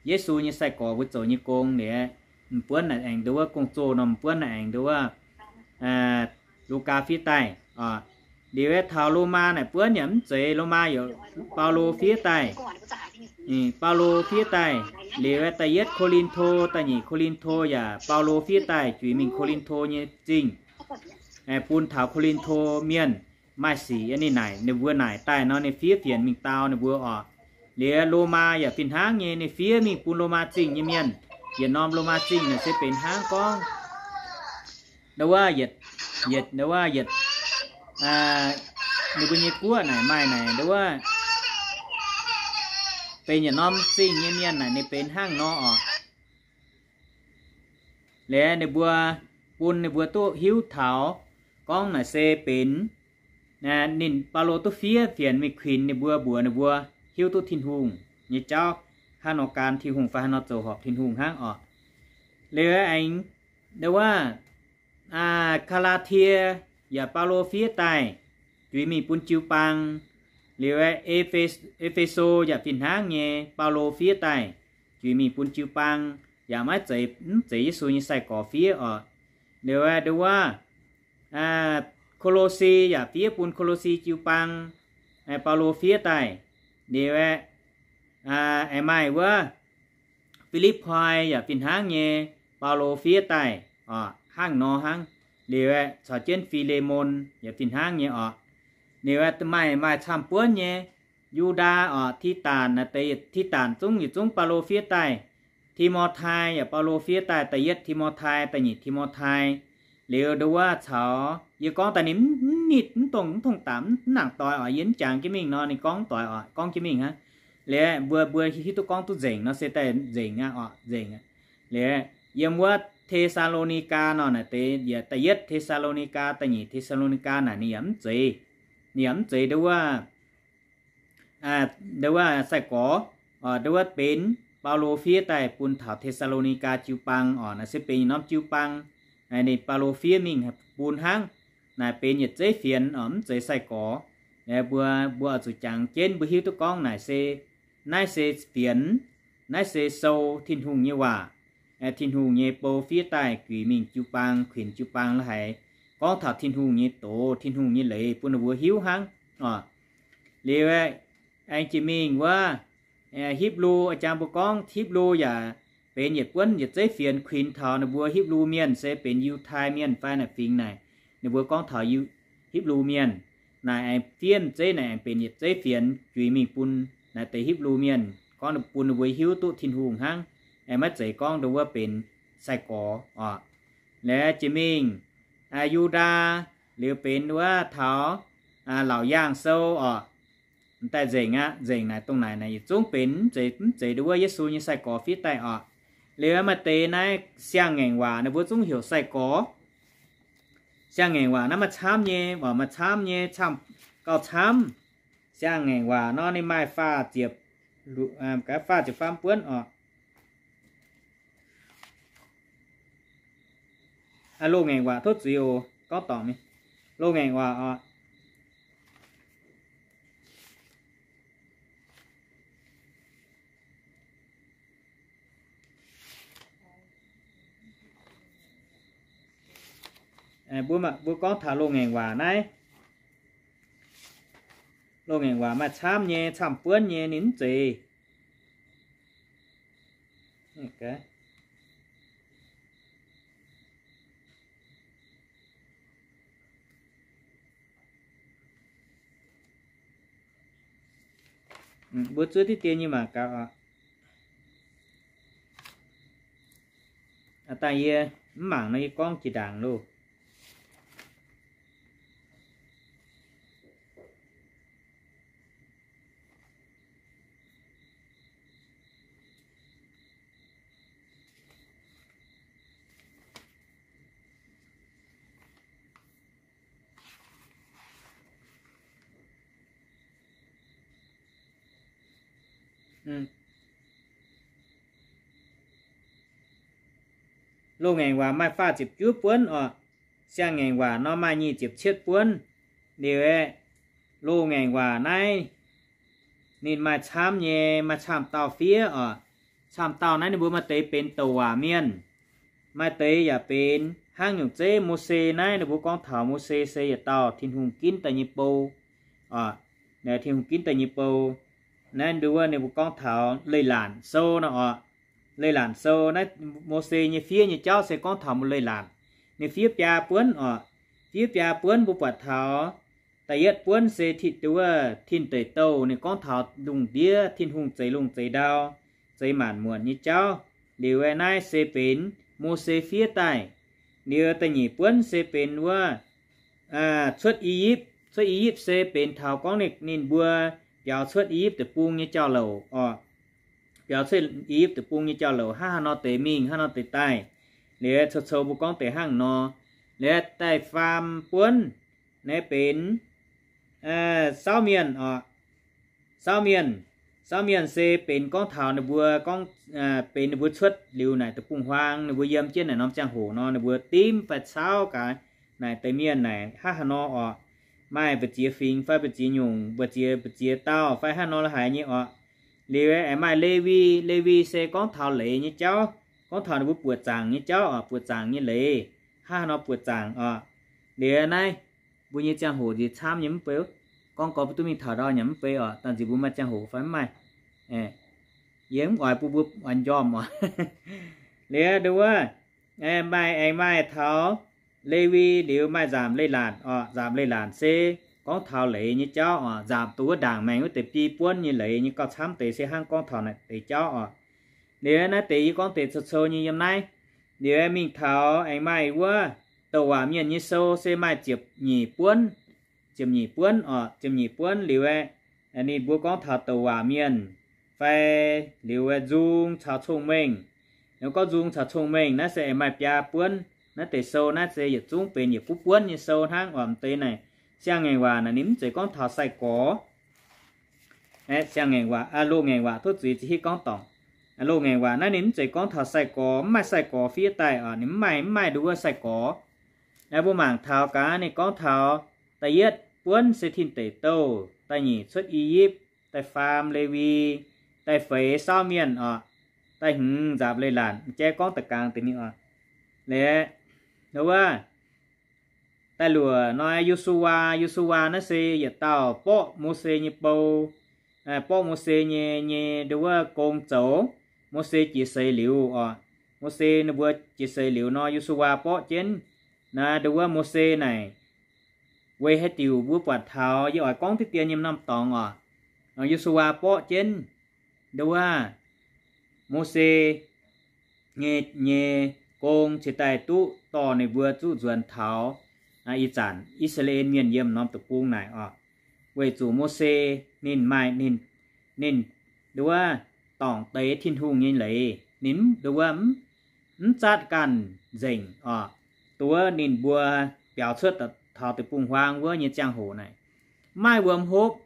Yesu nyei sai-gorx mbuo zoux nyei gong. Liuz m'buonv naaic aengx nduov gong-zoh nor, m'buonv naaic aengx nduov Lugaa fiev daaih oc. Liuz taux Lomaa naaic buonv yaac mv zeiz, Lomaa yaac Baulo fiev daaih. Baulo fiev daaih. Liuz da'yietv Ko^lin^to, da'nyeic Ko^lin^to yaac Baulo fiev daaih juix mingh Ko^lin^to nyei zingh, bun taux Ko^lin^to mienh. Maaih sic ninh naaic, ninh mbuo naaic daaih nor ninh fiev fienx mingh dau ninh mbuo oc. Liuz Lomaa yaac fih hnangv nyei, ninh fiev mingh bun Lomaa zingh nyei mienh. Yietc norm Lomaa zingh naaic se benx hnangv gorngv nduov yietc, yietc nduov yietc, ninh mbuo nyei guoqv naaic maaih naaic nduov benx yietc norm zingh nyei mienh naaic ninh benx hnangv nor oc. Liuz ninh mbuo bun ninh mbuo duqv hiuv taux gorngv naaic se benx ninh Baulo duqv fiev fienx mingh kuinx ninh mbuo, mbuox ninh mbuo hiuv duqv Tin-Hungh nyei jauv, haaix nor gan Tin-Hungh fai haaix nor zoux horpc Tin-Hungh hnangv oc. Liuz aengx nduov Aa, Kaa^laa^tie yaac Baulo fiev daaih juix mingh bun jiu-baang. Liuz E^fe^so yaac fih hnangv nyei, Baulo fiev daaih juix mingh bun jiu-baang, yaac maiv zeiz, mv zeiz Yesu nyei sai-gorx fiev oc. Liuz nduov Ko^lo^si yaac fiev bun Ko^lo^si jiu-baang, Baulo fiev daaih. Liuz aengx maaih wuov Fi^lipv^poi yaac fih hnangv nyei, Baulo fiev daaih oc, hnangv nor hnangv. Liuz caux jienv Fi^le^mon yaac fih hnangv nyei oc. Liuz maaih, maaih camv-buonv nyei, Yu^ndaa oc, Tidatc, naaiv deix Tidatc zungv yietc zungv Baulo fiev daaih. Ti^mo^tai yaac Baulo fiev daaih, da'yietv Ti^mo^tai, da'nyeic Ti^mo^tai. Liuz nduov caux yie gorngv daaih ninh mv nitv, mv dongh, mv dongh dapc, mv nangc doix oc, yie mv jangx jienv mingh nor ninh gorngv doix oc, gorngv jienv mingh hnangv. Liuz mbuo, mbuo hiuv duqv gorngv duqv nzengc nor se daaih nzengc aqv oc, nzengc. Liuz yiem wuov Te^saa^lo^ni^gaa nor naaic deix, da'yietv Te^saa^lo^ni^gaa, da'nyeic Te^saa^lo^ni^gaa naaic ninh yaac mv zeiz, ninh yaac mv zeiz nduov wuov sai-gorx, nduov wuov benx Baulo fiev daaih bun taux Te^saa^lo^ni^gaa jiu-baang oc, naaiv se benx yietc norm jiu-baang, ninh Baulo fiev mingh bun hnangv. Naaic benx yietc zeiv fienx oc, mv zeiz sai-gorx. Mbuo, mbuo oix zuqc jangx jienv mbuo hiuv duqv gorngv naaic se, naaiv se fienx, naaiv se sou, Tin-Hungh nyei waac, Tin-Hungh nyei bou fiev daaih juix mingh jiu-baang, kuinx jiu-baang la'haiz gorngv taux Tin-Hungh nyei doz, Tin-Hungh nyei leiz bun ninh mbuo hiuv hnangv oc. Liuz aengx jiex mingh wuov Hipv^lu, jang mbuo gorngv Hipv^lu yaac benx yietc buonv yietc zeiv fienx kuinx taux ninh mbuo Hipv^lu Mienh se benx Yiutai Mienh fai naaic fingx naaic, ninh mbuo gorngv taux Hipv^lu Mienh naaic aengx fiev zeiv naaic aengx benx yietc zeiv fienx juix mingh bun naaic deix Hipv^lu Mienh, gorngv bun ninh mbuo hiuv duqv Tin-Hungh hnangv, aengx maiv zeiz gorngv nduov wuov benx sai-gorx oc. Liuz jiex mingh Yu^ndaa, liuz benx wuov taux laauc yaangh sou oc. Daaih nzengc aqv, nzengc naaic dongh naaic naaic yietc zungv benx mv zeiz, mv zeiz nduov wuov Yesu nyei sai-gorx fiev daaih oc. Liuz maaih deix naaiv siang-ngaengc waac ninh mbuo zungv heuc sai-gorx. Siang-ngaengc waac naaiv maaih camv nyei, maaih camv nyei, camv, gauh camv. Siang-ngaengc waac nor ninh maaih faah ziepc, faah ziepc faam buonv oc. Loz-ngaengc waac tov zuiz oc, gorngv dorngc ni. Loz-ngaengc waac oc. Mbuo, mbuo gorngv taux loz-ngaengc waac naaiv, Loz-ngaengc waac maaih camv nyei, camv buonv nyei, ninh mv zeiz. Mbuo zuov diqv dien nyei mangc gaax oc. Dangh yie mv mangc nor yie gorngv jiex ndaangc loh. Loz-ngaengc waac maaih faah ziepc juov buonv oc. Siang-ngaengc waac nor maaih nyic ziepc cietv buonv. Liuz aeqv, loz-ngaengc waac naaiv ninh maaih camv nyei, maaih camv dauh fiev oc. Camv dauh naaiv ninh mbuo maaih deix benx douc waac mienh, maaih deix yaac benx hnangv nyungc zeiv. Mose naaiv ninh mbuo gorngv taux Mose se yietc dauh Tin-Hungh ginv daaih nyei bou oc. Tin-Hungh ginv daaih nyei bou. Naaiv nduov ninh mbuo gorngv taux Leiz-Lanc Sou nor oc. Leiz-Lanc Sou naaiv Mose nyei fiev nyei jauv se gorngv taux Leiz-Lanc. Ninh fiev biaa buonv oc. Fiev biaa buonv mbuo buatc taux da'yietv buonv se nduov Tin Deic Douh, ninh gorngv taux lungh ndiev Tin-Hungh zeix lungh zeix ndau, zeix maanc muotc nyei jauv. Liuz aeqv, naaiv se benx Mose fiev daaih. Liuz da'nyeic buonv se benx wuov cuotv I^yipv. Cuotv I^yipv se benx taux gorngv ninh, ninh mbuo biaux cuotv I^yipv Deic-Bung nyei jauv-louc oc. Biaux cuotv I^yipv Deic-Bung nyei jauv-louc hnangv haaix nor deix mingh, hnangv nor deix daaih. Liuz aeqv, cou-cou mbuo gorngv deix hnangv nor. Liuz aeqv, da'faam buonv naaiv benx Sauv Mienh oc. Sauv Mienh, Sauv Mienh se benx gorngv taux ninh mbuo gorngv, benx ninh mbuo cuotv liuz naaic deic-bung-huaang, ninh mbuo yiem jienv naaic norm ziangh hoc nor, ninh mbuo dimv fai cauv gaax naaic deix mienh naaic hnangv haaix nor oc. Maaih mbu'ziex fingx fai mbu'ziex nyungc, mbu'ziex, mbu'ziex dauh fai hnangv nor la'haiz nyei oc. Liuz aeqv, maaih Lewi. Lewi se gorngv taux leiz nyei jauv, gorngv taux ninh mbuo buoqc zaangc nyei jauv oc, buoqc zaangc nyei leiz, hnangv haaix nor buoqc zaangc oc. Liuz naaiv mbuo nyei ziangh hoc nziex camv nyei mv bei, gorngv gorx mbuo duqv mingh taux ndau nyanc mv bei oc. Dangh nziex mbuo maaih ziangh hoc fai mv maaih, yie mv oix bun mbuo oix njormh oc. Liuz nduov, maaih aengx maaih taux Lewi, liuz maaih nzaamc leiz-latc oc. Nzaamc leiz-latc se gorngv taux leiz nyei jauv oc. Nzaamc dongh wuov ndaangc maengx wuov deix biei buonv nyei leiz nyei gauh camv deix se hnangv gorngv taux naaic deix jauv oc. Liuz naaiv deix yie gorngv deix cou-cou nyei yiem naaiv. Liuz mingh taux aengx maaih wuov douc waac mienh nyei sou se maaih ziepc nyeic buonv, ziepc nyeic buonv oc, ziepc nyeic buonv. Liuz aeqv, ninh mbuo gorngv taux douc waac mienh fai liuz aeqv, nzung caux cong-mengh. Liuz gorngv nzung caux cong-mengh naaiv se aengx maaih biaa buonv. Naaiv deix sou naaiv se yietc zungv benx yietc buv buonv nyei sou hnangv oc. M'deix naaic siang-ngaengc waac naaic ninh mv zeiz gorngv taux sai-gorx. Siang-ngaengc waac, loz-ngaengc waac tov zuiz za'hitv gorngv dorngc. Loz-ngaengc waac naaiv ninh mv zeiz gorngv taux sai-gorx, mv maaih sai-gorx fiev daaih oc. Ninh mv maaih, mv maaih nduov wuov sai-gorx. Mbuo mangc taux gaax ninh gorngv taux da'yietv buonv se Tin Deic Douh, da'nyeic cuotv I^yipv, da'faam Lewi, da'feix Sauv Mienh oc, da'hmz nzaapc leiz-latc. M'jaiv gorngv da'gaangx deix mingh oc. Liuz, wuov, da'luoqc nor Yo^su^waa. Yo^su^waa naaiv se yietc dauh borqv Mose nyei bou, borqv Mose nyei, nyei nduov wuov gong zoux. Mose jiex seix liuz oc. Mose ninh mbuo jiex seix liuz nor Yo^su^waa borqv jienv. Naaiv nduov wuov Mose naaic weic haaix diuc mbuo buatc taux, yie oix gorngv diqv dien nyei norm dorngx oc. Yo^su^waa borqv jienv nduov wuov Mose nyei, nyei gong cingx daaih duqv dorh ninh mbuo zuqv nzuonx taux ih zanc I^saa^laa^en Mienh yiem norm deic-bung naaic oc. Weic zuqc Mose ninh maaih, ninh, ninh nduov wuov dorngc deix Tin-Hungh nyei leiz, ninh nduov wuov mv zatv ganh nzengc oc. Nduov wuov ninh mbuo biaux cuotv taux deic-bung-huaang wuov nyei ziangh hoc naaic, mv maaih wuom hopv.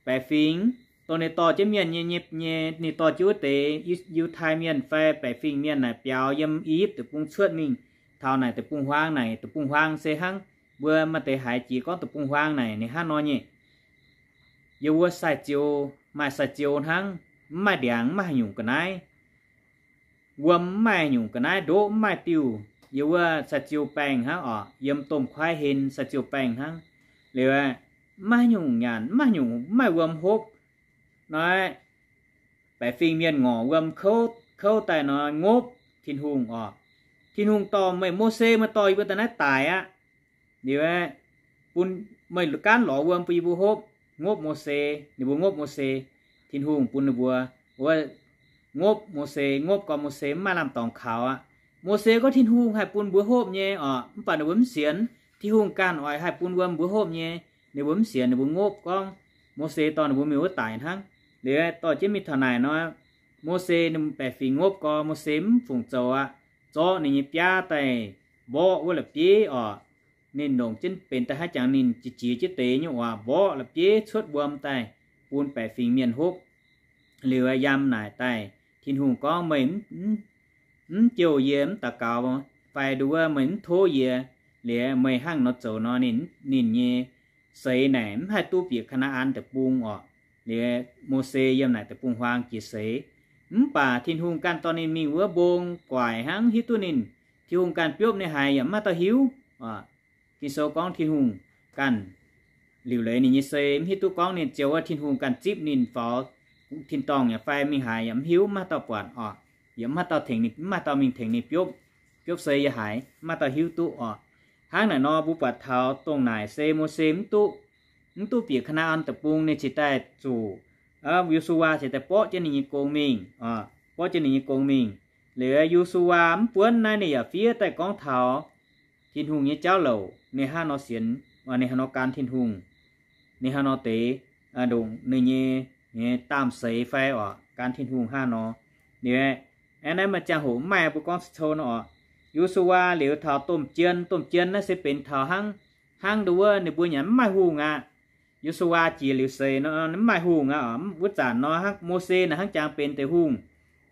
Baeqc fingx, dongh ninh dorh jienv mienh nyei, nyei, nyei, ninh dorh jienv wuov deix Yiu-, Yiutai Mienh fai baeqc fingx mienh naaic biaux yiem I^yipv Deic-Bung cuotv mingh taux naaic deic-bung-huaang naaic, deic-bung-huaang se hnangv mbuo maaih deix haiz jiex gorngv deic-bung-huaang naaic ninh hnangv nor nyei. Yiem wuov sai-ziou, maaih sai-ziou hnangv, mv maaih ndiangx, mv maaih haaix nyungc ga'naaiv. Wuom mv maaih nyungc ga'naaiv, ndoqv mv maaih diuh. Yiem wuov sai-ziou baengh hnangv oc, yiem domh kuaaiv hen sai-ziou baengh hnangv. Liuz aeqv, mv maaih nyungc nyanc, mv maaih nyungc, mv maaih wuom hopv. Nor, baeqc fingx mienh ngorc wuom kouv, kouv daaih nor ngopv Tin-Hungh oc. Tin-Hungh dorh meih Mose, meih dorh yie mbuo daaih naaiv daic aqv. Liuz, bun meih gaanv lorz wuom bun yie mbuo hopv, ngopv Mose. Ninh mbuo ngopv Mose. Tin-Hungh bun ninh mbuo wuov, ngopv Mose, ngopv gorn Mose mv maaih lamh dorngx kaux aqv. Mose gorngv Tin-Hungh haih bun mbuo hopv nyei oc, mv baac ninh mbuo mv sienx. Tin-Hungh ganh oix haih bun wuom mbuo hopv nyei, ninh mbuo mv sienx, ninh mbuo ngopv gorngv Mose dorh ninh mbuo mingh wuov daic hnangv. Liuz dorh jienv mingh taux naaic nor, Mose ninh baeqc fingx ngopv gorn, Mose mv fungc zoux aqv. Zorqv ninh nyei biaav daaih mborqv wuov la'bieiv oc. Ninh longc jienv benx daaih haaix jangx ninh jiex jiex jienv deix nyei waac mborqv la'bieiv cuotv wuom daaih bun baeqc fingx mienh hopv. Liuz yiem naaic daaih, Tin-Hungh gorngv, Meih mv jouh yie, mv daux gaux, fai nduov meih mv tov yie, liuz meih hnangv nor zoux nor, ninh nyei seix naaic mv haih duqv bieqc Kaa^naa^an Deic-Bung oc. Liuz Mose yiem naaic deic-bung-huaang jiex seix. Mv baac Tin-Hungh ganh dorh ninh mingh wuov mbong guaic hnangv, hiuv duqv ninh, Tin-Hungh ganh biopv ninh haaix yaac mv maaih dauh hiuv. Ging-Sou gorngv Tin-Hungh ganh liuc leiz ninh nyei sei, mv hiuv duqv gorngv ninh ziouc wuov Tin-Hungh ganh zipv ninh faaux tin-dorngh yaac fai mingh haaix yaac mv hiuv, mv maaih dauh buatc oc. Yaac mv maaih dauh tengx ninh, mv maaih dauh mingh tengx ninh biopv, biopv sei yaac haiz mv maaih dauh hiuv duqv oc. Hnangv naaic nor mbuo buatc taux dongh naaic se Mose mv duqv, mv duqv bieqc Kaa^naa^an Deic-Bung, ninh cingx daaih zuqc Yo^su^waa cingx daaih borqv jienv ninh nyei gong mingh, borqv jienv ninh nyei gong mingh. Liuz Yo^su^waa mv buonv naaiv ninh yaac fiev daaih gorngv taux Tin-Hungh nyei jauv louc, ninh hnangv nor sienx, ninh hnangv nor gan Tin-Hungh, ninh hnangv nor deix ndongc ninh nyei, nyei daamh seix fai oc, gan Tin-Hungh hnangv nor. Liuz aeqv, naaiv maaih ziangh hoc mv maaih mbuo gorngv cou nor oc. Yo^su^waa liuz taux domh jien, domh jien naaiv se benx taux hnangv, hnangv nduov wuov ninh mbuo nyanc mv maaih hungh aqv. Yo^su^waa jiex liuz seix nor mv maaih hungh aqv oc. Wuov zanc nor hnangv Mose naaic hnangv jangx benx deix hungh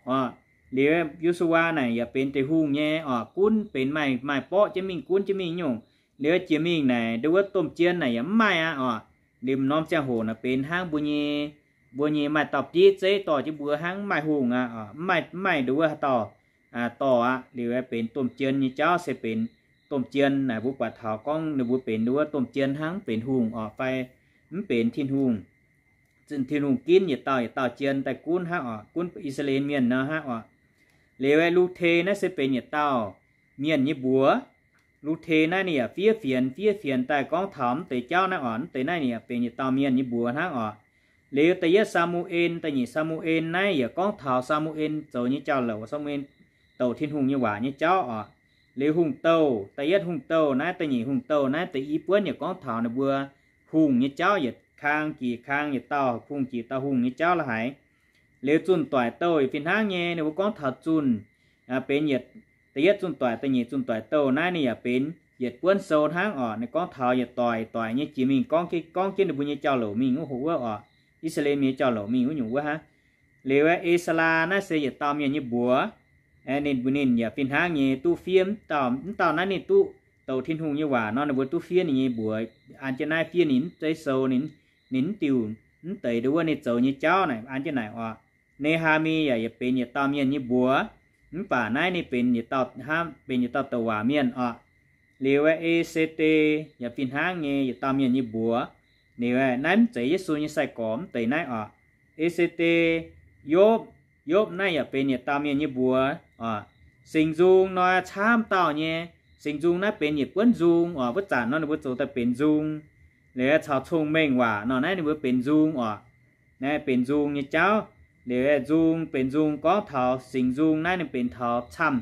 oc. Liuz Yo^su^waa naaic yaac benx deix hungh nyei oc, gunv benx maaih, maaih borqv jienv mingh, gunv jienv mingh nyungc. Liuz jiex mingh naaic nduov wuov domh jien naaic yaac mv maaih aqv oc. Liuz m'norm ziangh hoc naaic benx hnangv mbuo nyei, mbuo nyei maaih dauh bieiv zeiv dorh jienv mbuo hnangv, mv maaih hungh aqv oc, mv maaih, mv maaih nduov wuov haaix dauh dorh aqv. Liuz benx domh jien nyei jauv se benx domh jien naaic mbuo buatc taux gorngv ninh mbuo benx nduov wuov domh jien hnangv, mv benx hungh oc, fai mv benx Tin-Hungh. Zinh Tin-Hungh ginv yietc dauh yietc dauh jien daaih gunv hnangv oc, gunv I^saa^laa^en Mienh nor hnangv oc. Liuz Lu^te naaiv se benx yietc dauh mienh nyei mbuox. Lu^te naaiv ninh yaac fiev fienx, fiev fienx daaih gorngv taux mv deix jauv naaiv oc. Mv deix naaiv ninh yaac benx yietc dauh mienh nyei mbuox hnangv oc. Liuz da'yietv Saa^mu^en, da'nyeic Saa^mu^en naaiv yaac gorngv taux Saa^mu^en zoux nyei jauv-louc, Saa^mu^en douc Tin-Hungh nyei waac nyei jauv oc. Liuz Hungh Douh, da'yietv Hungh Douh naaiv, da'nyeic Hungh Douh naaiv, da'yi buonv yaac gorngv taux ninh mbuo hungh nyei jauv, yietc kang jiex kang, yietc dauh hungh jiex dauh hungh nyei jauv la'haiz. Liuz Zunh Doic Douh yaac fih hnangv nyei, ninh mbuo gorngv taux zunh, benx yietc, da'yietv Zunh Doic, da'nyeic Zunh Doic Douh naaiv ninh yaac benx yietc buonv sou hnangv oc. Ninh gorngv taux yietc doic doic nyei jiex mingh gorngv, gorngv jienv ninh mbuo nyei jauv-louc mingh wuov hoc wuov oc, I^saa^laa^en nyei jauv-louc mingh wuov nyungc wuov hnangv. Liuz Esalaa naaiv se yietc dauh mienh nyei mbuox. Ninh mbuo ninh yaac fih hnangv nyei duqv fiev, mv dauh naaiv ninh duqv douc Tin-Hungh nyei waac nor, ninh mbuo duqv fiev ninh nyei mbuox. An jienv naaiv fiev ninh mv zeiv sou, ninh mv diuh, mv deix nduov wuov ninh zoux nyei jauv naaic an jienv naaic oc. Ne^haa^mi yaac, yaac benx yietc dauh mienh nyei mbuox. Mv baac naaiv ninh benx yietc dauh, benx yietc dauh douc waac mienh oc. Liuz E^se^de yaac fih hnangv nyei yietc dauh mienh nyei mbuox. Liuz naaiv mv zeiz Yesu nyei sai-gorx mv deix naaiv oc. E^se^de, Yopv, Yopv naaiv yaac benx yietc dauh mienh nyei mbuox oc. Singx Nzung nor camv dauh nyei. Singx Nzung naaiv benx yietc buonv nzung oc. Wuov zanc nor ninh mbuo zoux daaih benx nzung. Liuz caux Cong-Mengh Waac nor naaiv ninh mbuo benx nzung oc. Naaiv benx nzung nyei jauv. Liuz nzung benx nzung gorngv taux Singx Nzung naaiv ninh benx taux camv,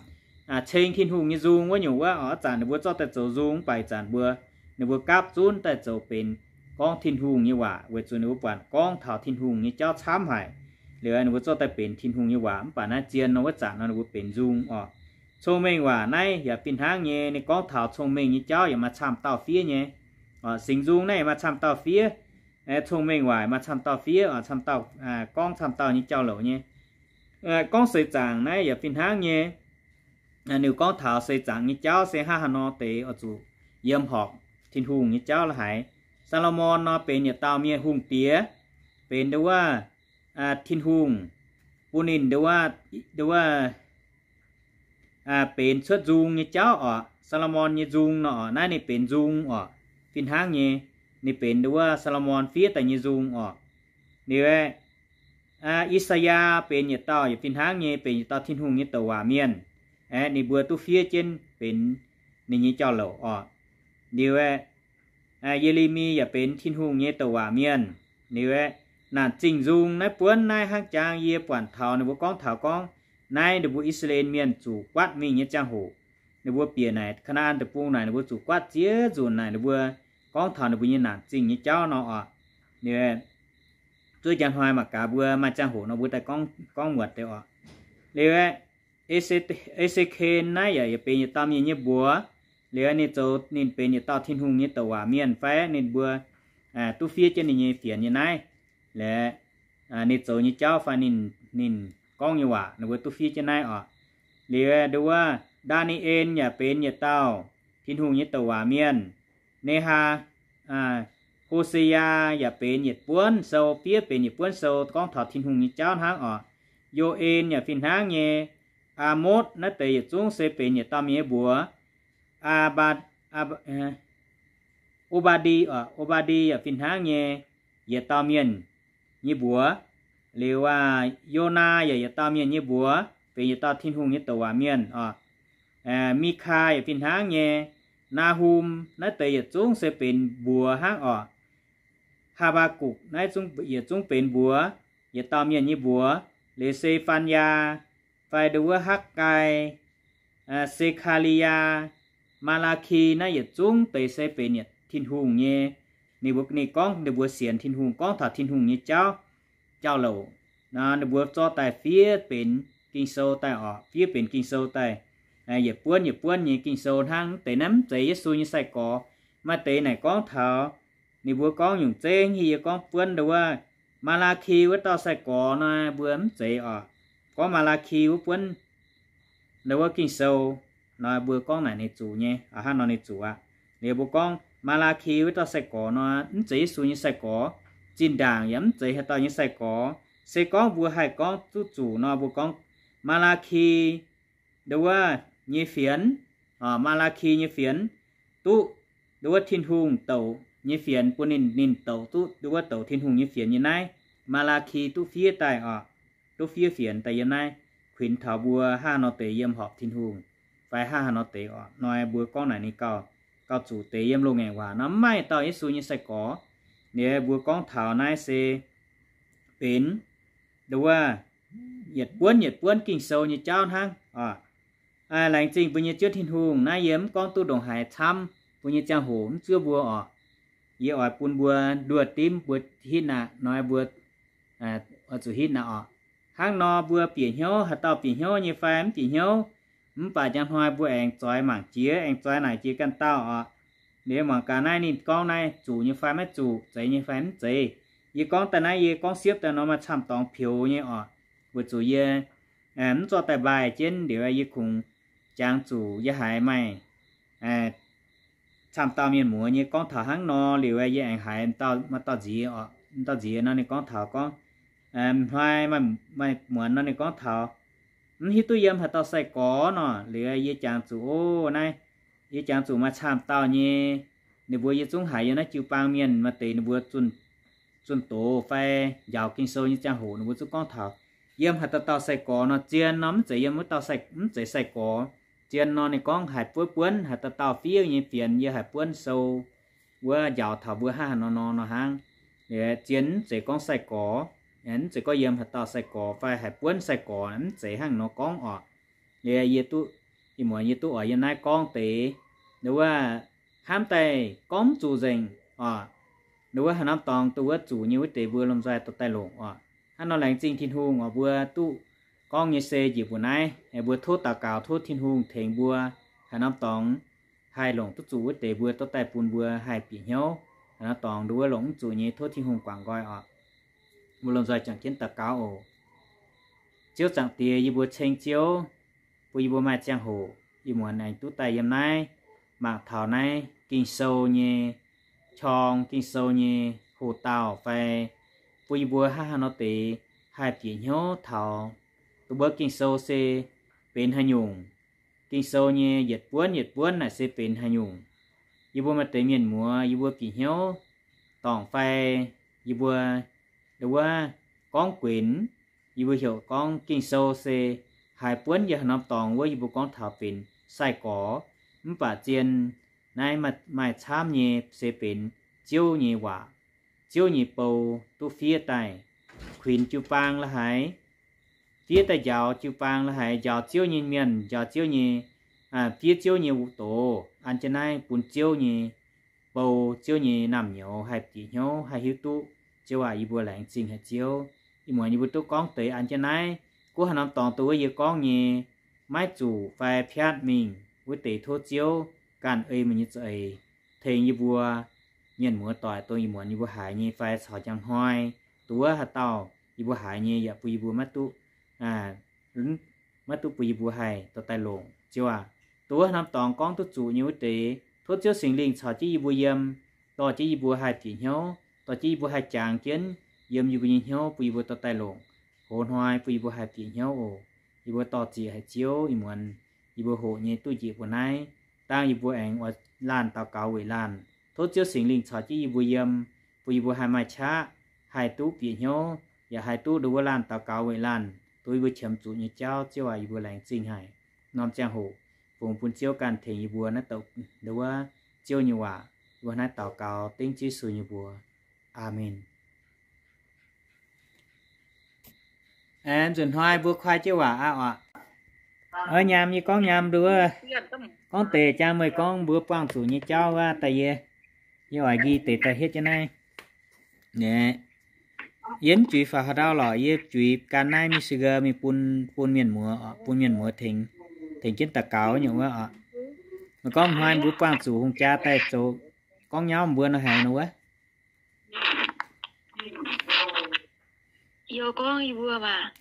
ceng Tin-Hungh nyei nzung wuov nyungc wuov oc. Zanc ninh mbuo zorqv daaih zoux nzung, mv baac ih zanc mbuo, ninh mbuo gapv zunv daaih zoux benx gorngv Tin-Hungh nyei waac, weic zuqc ninh mbuo buatc gorngv taux Tin-Hungh nyei jauv camv haic. Liuz ninh mbuo zorqv daaih benx Tin-Hungh nyei waac, mv baac naaiv zien nor wuov zanc nor ninh mbuo benx nzung oc. Cong-Mengh Waac naaiv yaac fih hnangv nyei, ninh gorngv taux cong-mengh nyei jauv yaac maaih camv dauh fiev nyei. Singx Nzung naaiv yaac maaih camv dauh fiev. Cong-Mengh Waac maaih camv dauh fiev, camv dauh, gorngv camv dauh nyei jauv-louc nyei. Gorngv seix zaangc naaiv yaac fih hnangv nyei. Ninh gorngv taux seix zaangc nyei jauv se hnangv haaix nor deix oix zuqc yiem horpc Tin-Hungh nyei jauv la'haiz. Saa^lo^morn nor benx yietc dauh mienh hungh diex, benx nduov wuov, Tin-Hungh bun ninh nduov wuov, nduov wuov, benx cuotv nzung nyei jauv oc. Saa^lo^morn nyei nzung nor oc, naaiv ninh benx nzung oc, fih hnangv nyei. ninh benx nduov wuov Saa^lo^morn fiev daaih nyei nzung orqc. Liuz aeqv, I^saa^yaa benx yietc dauh yaac fih hnangv nyei benx yietc dauh Tin-Hungh nyei douc waac mienh. Aeqv, ninh mbuo duqv fiev jienv benx ninh nyei jauv-louc orqc. Liuz aeqv, Ye^le^mi yaac benx Tin-Hungh nyei douc waac mienh. Liuz aeqv, Naanc Zingh Nzung naaiv buonv naaiv hnangv jangx yie buatc taux ninh mbuo gorngv taux gorngv naaiv ninh mbuo I^saa^laa^en Mienh zuqc guaatv mingh nyei ziangh hoc, ninh mbuo bieqc naaic Kaa^naa^an Deic-Bung naaic, ninh mbuo zuqc guaatv ziex nzunc naaic, ninh mbuo gorngv taux ninh mbuo nyei naanc zingh nyei jauv nor orqc. Liuz aeqv, zuov njang hnoi mangc gaax mbuo maaih ziangh hoc nor mbuo daaih gorngv muotc deix orqc. Liuz aeqv, E^se^ken naaiv yaac benx yietc dauh mienh nyei mbuox. Liuz ninh zoux ninh benx yietc dauh Tin-Hungh nyei douc waac mienh fai ninh mbuo duqv fiev jienv ninh nyei fienx nyei naaiv, laaix ninh zoux nyei jauv fai ninh, ninh gorngv nyei waac ninh mbuo duqv fiev jienv naaiv orqc. Liuz nduov wuov Ndaa^ni^en yaac benx yietc dauh Tin-Hungh nyei douc waac mienh. Nehaa, Ho^se^yaa yaac benx yietc buonv sou, fiev benx yietc buonv sou gorngv taux Tin-Hungh nyei jauv hnangv orqc. Yo^en yaac fih hnangv nyei. Aa^motv naaiv deix yietc zungv se benx yietc dauh mienh nyei mbuox. Aa, O^mbaa^ndi, O^mbaa^ndi yaac fih hnangv nyei yietc dauh mienh nyei mbuox. Liuz aeqv, Yonaa yaac yietc dauh mienh nyei mbuox, benx yietc dauh Tin-Hungh nyei douc waac mienh orqc. Mikaa yaac fih hnangv nyei. Naahum naaiv deix yietc zungv se benx mbuox hnangv orqc. Haa^mbaa^gukc naaiv yietc zungv benx mbuox, yietc dauh mienh nyei mbuox. Liuz Se^fan^yaa fai nduov wuov Hakv^gai, Se^kaa^li^yaa, Maa^laa^ki naaiv yietc zungv deix se benx yietc Tin-Hungh nyei. Ninh mbuo, ninh gorngv ninh mbuo sienx Tin-Hungh, gorngv taux Tin-Hungh nyei jauv, jauv-louc. Nor ninh mbuo zorqv daaih fiev benx Ging-Sou daaih orqc, fiev benx Ging-Sou daaih, yietc buonv yietc buonv nyei Ging-Sou hnangv. Deix naaiv mv zeiz Yesu nyei sai-gorx. Maaih deix naaic gorngv taux ninh mbuo gorngv nyungc zeiv, yie gorngv buonv nduov wuov Maa^laa^ki wuov dauh sai-gorx nor, mbuo mv zeiz orqc. Gorngv Maa^laa^ki wuov buonv nduov wuov Ging-Sou nor, mbuo gorngv naaic ninh zuqc nyei, hnangv nor ninh zuqc aqv. Liuz mbuo gorngv Maa^laa^ki wuov dauh sai-gorx nor, mv zeiz Yesu nyei sai-gorx. Zinh ndaangc yaac mv zeiz haaix dauh nyei sai-gorx. Se gorngv mbuo haih gorngv duqv zuqc nor, mbuo gorngv Maa^laa^ki nduov wuov nyei fienx, Maa^laa^ki nyei fienx, duqv nduov wuov Tin-Hungh douc nyei fienx bun ninh, ninh douc duqv nduov wuov douc Tin-Hungh nyei fienx nyei naaiv. Maa^laa^ki duqv fiev daaih orqc, duqv fiev fienx daaih yiem naaiv, kuinx taux mbuo hnangv haaix nor deix yiem horpc Tin-Hungh fai hnangv haaix nor deix orqc. Nor mbuo gorngv naaic ninh gauh, gauh zuqc deix yiem loz-ngaengc waac nor, mv maaih dauh Yesu nyei sai-gorx. Liuz mbuo gorngv taux naaiv se benx nduov wuov yietc buonv yietc buonv Ging-Sou nyei jauv hnangv orqc. Laengz zingh mbuo nyei Ziouv Tin-Hungh, naaiv yie mv gorngv duqv ndongc haaix camv, mbuo nyei ziangh hoc mv zuov mbuo orqc. Yie oix bun mbuo luoh dimv mbuo hitv naaic nor, mbuo oix zuqc hitv naaic orqc. Hnangv nor mbuo bieqc hnyouv, haaix dauh bieqc hnyouv nyei fai mv bieqc hnyouv, mv baac njang hnoi mbuo aengx zoix mangc jiex, aengx zoix naaic jiex ganh dauh orqc. Liuz mangc gaax naaiv ninh gorngv naaiv zuqc nyei fai maiv zuqc, zeiz nyei fai mv zeiz. Yie gorngv daaih naaiv yie gorngv siepv daaih nor maaih camv dorngx peux nyei orqc. Weic zuqc yie mv zorqv daaih mbaaih jienv liuz yie kungx jangx zuqc yie haiz maaih camv dauh mienh muoz nyei gorngv taux hnangv nor liuz yie aengx haiz maaih dauh nziex, dauh nziex nor ninh gorngv taux gorngv, hnoi maaih muonz nor ninh gorngv taux mv hiuv duqv yiem haaix dauh sai-gorx nor, liuz yie jangx zuqc, o, naaiv yie jangx zuqc maaih camv dauh nyei, ninh mbuo yie zungv haiz yiem naaiv jiu-baang mienh maaih deix ninh mbuo zunh doz fai njaaux Ging-Sou nyei ziangh hoc ninh mbuo zungv gorngv taux yiem haaix dauh dauh sai-gorx nor. Zien nor mv zeiz yiem wuov dauh, mv zeiz sai-gorx. Zien nor ninh gorngv haiz buonv buonv haaix dauh dauh fiev nyei fienx, yie haiz buonv sou wuov njaaux taux mbuo hnangv haaix nor nor nor hnangv. Zien mv zeiz gorngv sai-gorx, mv zeiz gorngv yiem haaix dauh sai-gorx fai haiz buonv sai-gorx, mv zeiz hnangv nor gorngv orqc. Liuz yie duqv, ih muonz yie duqv oix yiem naaiv gorngv deix, nduov wuov hnamv daaih gorngv mv zuqc nzengc orqc. Nduov wuov haaix norm dorngx duqv wuov zuqc nyei wuov deix mbuo lomh nzoih dorh daaih longc orqc. Hnangv nor laengz zingh Tin-Hungh orqc, mbuo duqv gorngv nyei se njiec mbuo naaiv, mbuo tov daux gaux tov Tin-Hungh tengx mbuo haaix norm dorngx haih longc duqv zuqc wuov deix mbuo dorh daaih bun mbuo haih bieqc hnyouv. Haaix norm dorngx nduov wuov longc mv zuqc nyei tov Tin-Hungh guangc nqoi orqc. Mbuo lomh nzoih juangc jienv daux gaux oc. Ziouv Zaangc Diex, yie mbuo ceng Ziouv bun yie mbuo maaih ziangh hoc ih muonz aengx duqv daaih yiem naaiv mangc taux naaiv Ging-Sou nyei qorng, Ging-Sou nyei hoc-dauh fai bun yie mbuo hnangv haaix nor deix haih bieqc hnyouv taux dongh mbuo Ging-Sou se benx haaix nyungc. Ging-Sou nyei yietc buonv yietc buonv naaic se benx haaix nyungc. Yie mbuo maaih deix mienh muoz yie mbuo bieqc hnyouv dorngc fai yie mbuo wuov gorngv guenx, yie mbuo heuc gorngv Ging-Sou se haiz buonv yiem haaix norm dorngx wuov yie mbuo gorngv taux benx sai-gorx. Mv baac zien naaiv maaih camv nyei se benx Ziouv nyei waac, Ziouv nyei bou duqv fiev daaih kuinx jiu-baang la'haiz, fiev daaih njaaux jiu-baang la'haiz, njaaux Ziouv nyei mienh, njaaux Ziouv nyei, fiev Ziouv nyei doz, an jienv naaiv bun Ziouv nyei bou, Ziouv nyei naamh nyouz haih bieqc hnyouv, haih hiuv duqv Ziouv aac, yie mbuo laengz zingh haic Ziouv. Ih muonz yie mbuo duqv gorngv deix an jienv naaiv, gunv haaix norm dorngx dongh wuov yie gorngv nyei, maiv zuqc fai piatv mingh wuov deix tov Ziouv ganh ei meih nyei za'eix tengx yie mbuo mienh muoz doic dongh ih muonz yie mbuo haiz nyei fai caux njang hnoi dongh wuov haaix dauh yie mbuo haiz nyei yaac bun yie mbuo maiv duqv, maiv duqv bun yie mbuo haih dorh daaih longc. Ziouv aac, dongh wuov norm dorngx gorngv duqv zuqc nyei wuov deix, tov Ziouv Singx Lingh caux jienv yie mbuo yiem, dorh jienv yie mbuo haih bieqc hnyouv, dorh jienv yie mbuo haih jangx jienv yiem yie mbuo nyei hnyouv bun yie mbuo dorh daaih longc. Hoz hnoi bun yie mbuo haih bieqc hnyouv oc. Yie mbuo dorh zieqc haic Ziouv, ih muonz yie mbuo hoqc nyei duqv njiec mbuo naaiv, dangh yie mbuo aengx oix laanh daux gaux weic laanh. Tov Ziouv Singx Lingh caux jienv yie mbuo yiem, bun yie mbuo haih maaih qaqv, haih duqv bieqc hnyouv, yaac haih duqv ndon wuov laanh daux gaux weic laanh, dongh yie mbuo qiemx zuqc nyei jauv. Ziouv aac, yie mbuo laengz zingh haic norm ziangh hoc, fungx bun Ziouv ganh tengx yie mbuo naaiv douc ndon wuov Ziouv nyei waac. Yie mbuo naaiv daux gaux dengv Yesu nyei mbuox. Aamen. Aeqv, nzunc hnoi mbuo koi jienv waac aqv oc. Oix nyaam yie gorngv nyaam ndon wuov, gorngv deix jang meih gorngv mbuo buangh zuqc nyei jauv wuov daaih yie, yie oix nqi deix daaih hietv jienv naaiv. Yie mv juix faaux haaix ndau lorqc, yie juix gan naaiv Michigan mingh bun, bun mienh muoz, bun mienh muoz tengx, tengx jienv daux gaux nyei wuov oc. Meih gorngv hnoi mbuo buangh zuqc hungh jaa daaih zoux gorngv nyauv mbuo nor haiz nor wuov. Aeqv,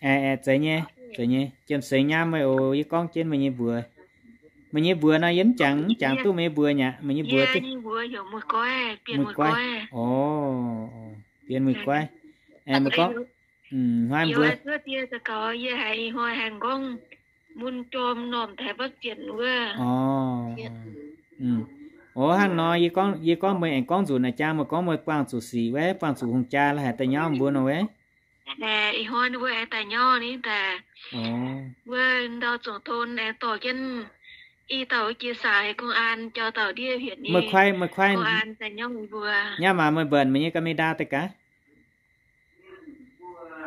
aeqv, zeiz nyei, zeiz nyei. Jiem-seix nyaam meih oc, yie gorngv jienv meih nyei mbuox. Meih nyei mbuox nor yie mv jangx, mv jangx duqv meih nyei mbuox nyaqc. Meih nyei mbuox, Muiz Goiv. Oc, Bienh Muiz Goiv. Aeqv, meih gorngv, hnoi mbuo, Oc, hnangv nor, yie gorngv, yie gorngv meih aengx gorngv nzunc naaic jang, meih gorngv meih buangh zuqc sic wuov, buangh zuqc hungh jaa la'haiz daaih nyauv mbuo nor wuov. Ih hnoi ninh mbuo aengx daaih nyauv ni daaih. Wuov ndau zuangx ton aengx dorh jienv i dauh jiex saax 公安 jauv dauh ndiev hietc nyei 公安 daaih nyauv mbuo. Nyaam maah, meih mbuonc meih nyei กามิดา daaih gaax.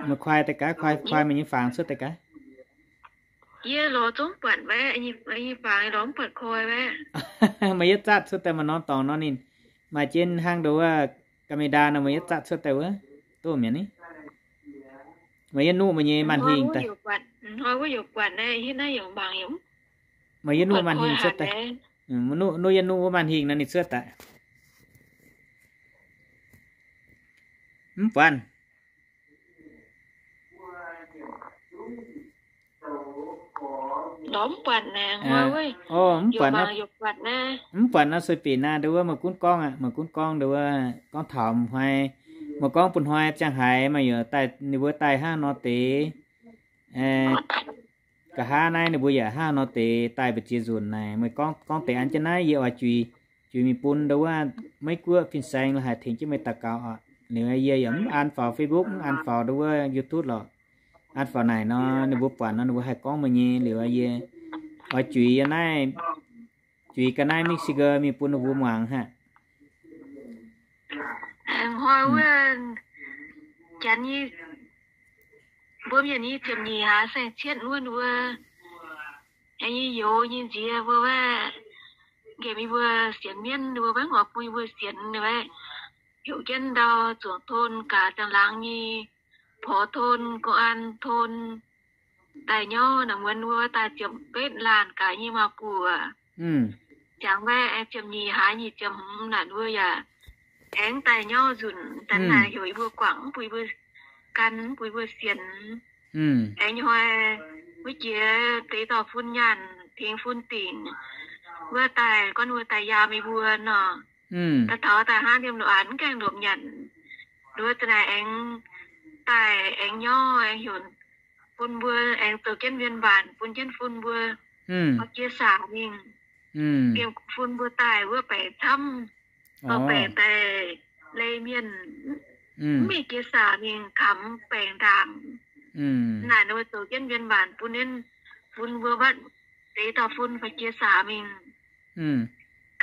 Meih koi daaih gaax, koi, koi meih nyei fangx cuotv daaih gaax. Yie lorz zungv buatc wuov, yie fangx lorz mv buatc koi wuov. Meih yietv zatv cuotv daaih maaih norm dorngx nor ninh maaih jienv hnangv nduov wuov กามิดา nor, meih yietv zatv cuotv daaih wuov. Duqv mi'aqv ni. Meih yietv nuqv meih nyei มานหิน daaih. Meih yietv nuqv มานหิน cuotv daaih. Nuqv, nuqv yietv nuqv wuov มานหิน nor ninh cuotv daaih. Mv buatc. Mv buatc, mv buatc nor sueih bieqc naaiv nduov wuov meih gunv gorngv aqv, meih gunv gorngv nduov wuov gorngv taux hnoi, meih gorngv bun hnoi ziangh haaix meih yaac daaih, ninh mbuo daaih hnangv nor deix. Nqa'haav naaiv ninh mbuo yaac hnangv nor deix daaih mbu'ziex nzunc naaic, meih gorngv, gorngv deix an jienv naaiv yie oix juix, juix mingh bun nduov wuov Meiv Guoqv fin-saeng la'haiz tengx jienv meih daux gaux oc. Liuz yie yaac mv an faaux Facebook, mv an faaux nduov wuov YouTube lorqc. An faaux naaic nor ninh mbuo buatc nor ninh mbuo haih gorngv meih nyei. Liuz yie oix juix yie naaiv, juix ga'naaiv Mexico mingh bun ninh mbuo muangx haic. Hnoi wuov janx nyei, mbuo mienh nyei ziepc nyeic hlaax saeng-cietv wuov, ninh mbuo aengx nyei youz nyei nziex mbuo wuov, nqemh yie mbuo sienx mienv, ninh mbuo maiv oix bun yie mbuo sienx, ninh mbuo heuc jienv ndau zuangx ton gaax ziangh laangz nyei ผอ ton, 公安 ton daaih nyauv naaic, muonz wuov daaih ziepc betv laanh gaax nyei maa-buoc. Jangx maiv aengx ziepc nyeic hlaax nyei ziepc hmz naaic wuov yaac aengx daaih nyauv nzunc. Daaih naaic heuc yie mbuo guangc, mv bun yie mbuo gan, mv bun yie mbuo sienx. Aengx nyei hnoi wuov jiex deix dauh fun nyaanh tengx fun dingc wuov daaih, gorngv wuov daaih yaam yie mbuo nor. Daaih taux daaih hnangv liemh lorqc, mv gaengh lomc nyanc. Nduov za'naaic aengx daaih aengx nyauv, aengx heuc fun mbuo aengx zoux jienv เบียนหวาน bun jienv fun mbuo, jiex saax mingh, liemh fun mbuo daaih wuov baeqc camv, baeqc daaih leih mienh, mv mingh jiex saac mingh kamx baengc ndaangc. Naaic ninh mbuo zoux jienv mbienc waanc bun ninh, bun mbuo mbatv deix dauh fun fai jiex saac mingh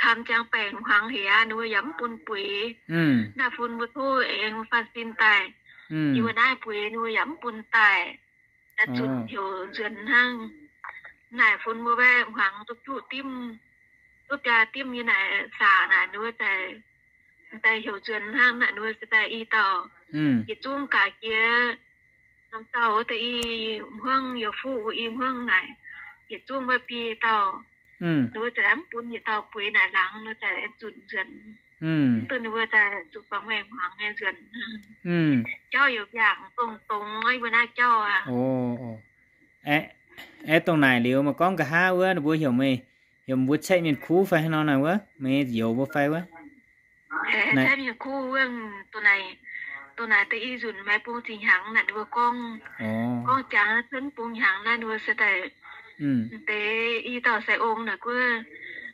kamx ziangx baengc hmuangx hec, ninh mbuo yaac mv bun bueix. Naaiv fun mbuo tov aengx faanh sin daaih, yie mbuo naaiv bueix ninh mbuo yaac mv bun daaih. Daaih zunc heuc nzuonx hnangv. Naaic fun mbuo mbaeqc hmuangx duqv juqv dimv, duqv biaa dimv nyei naaic saac naaic ninh mbuo daaih, daaih heuc nzuonx hnangv naaic ninh mbuo se daaih i dauh yietc zungv gaax jiex norm dauh wuov deix i hmuangv youc fuqv wuov i hmuangv naaic, yietc zungv mbaeqc biei dauh. Ninh mbuo daaih mv bun yietc dauh bueix naaic laangz ninh mbuo daaih zunc nzuonx. Duqv ninh mbuo daaih zuqc baengc maengh hmuangx nyei nzuonx. Jauv youc mbiaangc dongh dongh mbuo naaiv jauv aqv. Aeqv, dongh naaic liuz meih gorngv nqa'haav wuov ninh mbuo heuc meih, heuc mbuo caeqv mienh kuv fai haaix nor naaic wuov, meih youx mbuo fai wuov? Caeqv mienh kuv wuov, dongh naaic, dongh naaic deix i nzunc maaih bung ziqc hnyangx naaic ninh mbuo gorngv, gorngv jangx cuotv bung hnyangx naaiv ninh mbuo se daaih deix i dauh sai ong naaic guov,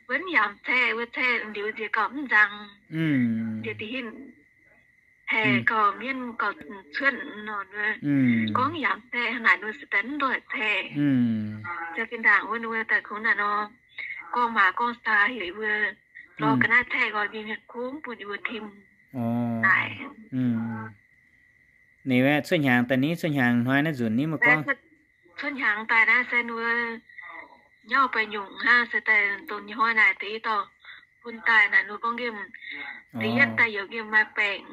wuov yamc caeqv, wuov caeqv liuz nziex gauh mv nzang, nziex da'hinc haih gauh mienv gauh cuotv nor, gorngv yamc caeqv naaic ninh mbuo se daaih mv ndoih caeqv. Ziouc fin-ndaangc wuov ninh mbuo daaih kungx naaic nor, gorngv maac gorngv saa heuc yie mbuo lorz ga'naaiv caeqv nqoi mingh mienh kuv mv bun yie mbuo tim. Naaic, ninh cuotv hnyangx daaih ni, cuotv hnyangx hnoi naaiv nzunc ni meih gorngv, cuotv hnyangx daaih naaiv se ninh mbuo nyauv baeqc nyungc hnangv, se daaih dongh hnoi naaic deix i dauh bun daaih naaic ninh mbuo gorngv nqemh, da'yietv daaih youc nqemh maaih baengc,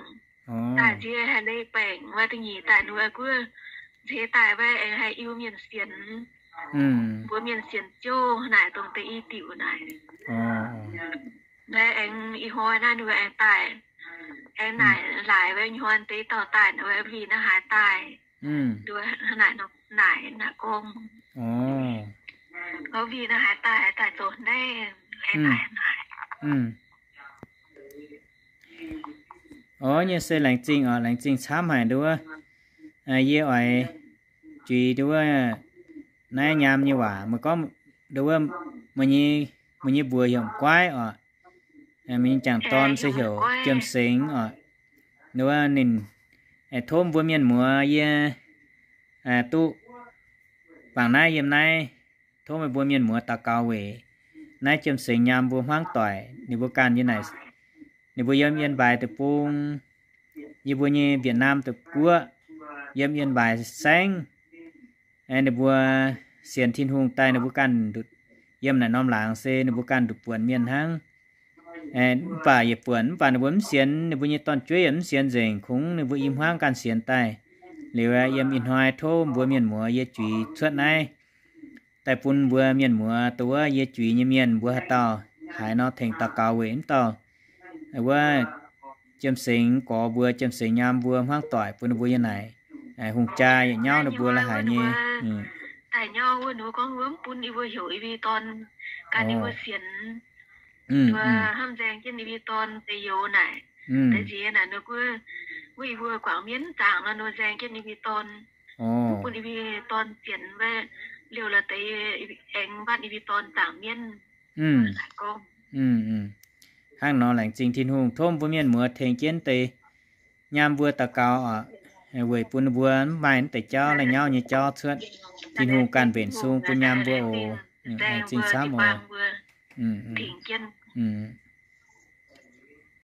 daaih nziex haih leih baengc, maaih da'nyeic daaih ninh mbuo guov nziex daaih mbaeqc aengx haih iu mienh sienx, mbuox mienh sienx Ziouv naaic dongh deix i diuc naaic. Mbaeqc aengx ih hnoi naaiv ninh mbuo aengx daaih, aengx naaic laaic mbaeqc ih hnoi deix i dauh daaih naaic mbuo wih naaiv haaix daaih, naaic, naaic gorngv, mbuo wih naaiv haaix daaih, daaih zoux naaiv, aengx naaic, naaic. Orv, nyei se laengz zingh oc, laengz zingh camv haic nduov. Yie oix juix nduov naaiv nyaam nyei waac. Meih gorngv nduov, meih nyei mbuox heuc Guaiv oc. Meih nyei jangc dorn se heuc Jiem Sengx oc. Nduov ninh tov mbuo mienh muoz yie duqv bangc naaiv yiem naaiv, tov meih mbuo mienh muoz daux gaux weic naaiv Jiem Sengx nyaam mbuo hmuangv doic ninh mbuo ganh nyei naaic. Ninh mbuo yiem Yên Bái deic-bung, yie mbuo nyei Việt Nam deic-guoqv, yiem Yên Bái saengv. Ninh mbuo sienx Tin-Hungh daaih ninh mbuo ganh, yiem naaic norm laangz se ninh mbuo ganh nduqc buonc mienh hnangv. Mv baac yietc buonc mv baac ninh mbuo mv sienx, ninh mbuo nyei dorn-jueiv yaac mv sienx nzengc, kungx ninh mbuo i hmuangv ganh sienx daaih. Liuz yiem ih hnoi tov mbuo mienh muoz yie juix cuotv naaiv daaih bun mbuo mienh muoz dongh wuov yie juix nyei mienh mbuo haaix dauh haiz nor tengx daux gaux weic mv dauh wuov Jiem Sengx gorx mbuo, Jiem Sengx nyaam mbuo hmuangv doic bun ninh mbuo yiem naaic. Hungh jaa yietc nyauv ninh mbuo la'haic nyei. Daaih nyauv wuov ninh mbuo gorngv wuov mv bun yie mbuo heuc yie mbuo dorn gan yie mbuo sienx. Hnamv nzaeng jienv yie mbuo dorn deix youz naaic, deix nziex naaic ninh mbuo, wuov yie mbuo guangc mienv zaangc nor ninh mbuo nzaeng jienv yie mbuo dorn, mv bun yie mbuo dorn sienx, liouh la'deix aengx mbatv yie mbuo dorn zaangc mienv. Hnangv nor laengz zingh Tin-Hungh tov mbuo mienh muoz tengx jienv deix nyaam mbuo daux gaux oc, weic bun mbuo mv maaih naaiv deix jauv, la'nyauv nyei jauv cuotv. Tin-Hungh ganh mbenc sung bun nyaam mbuo oc. Laengz zingh camv oc.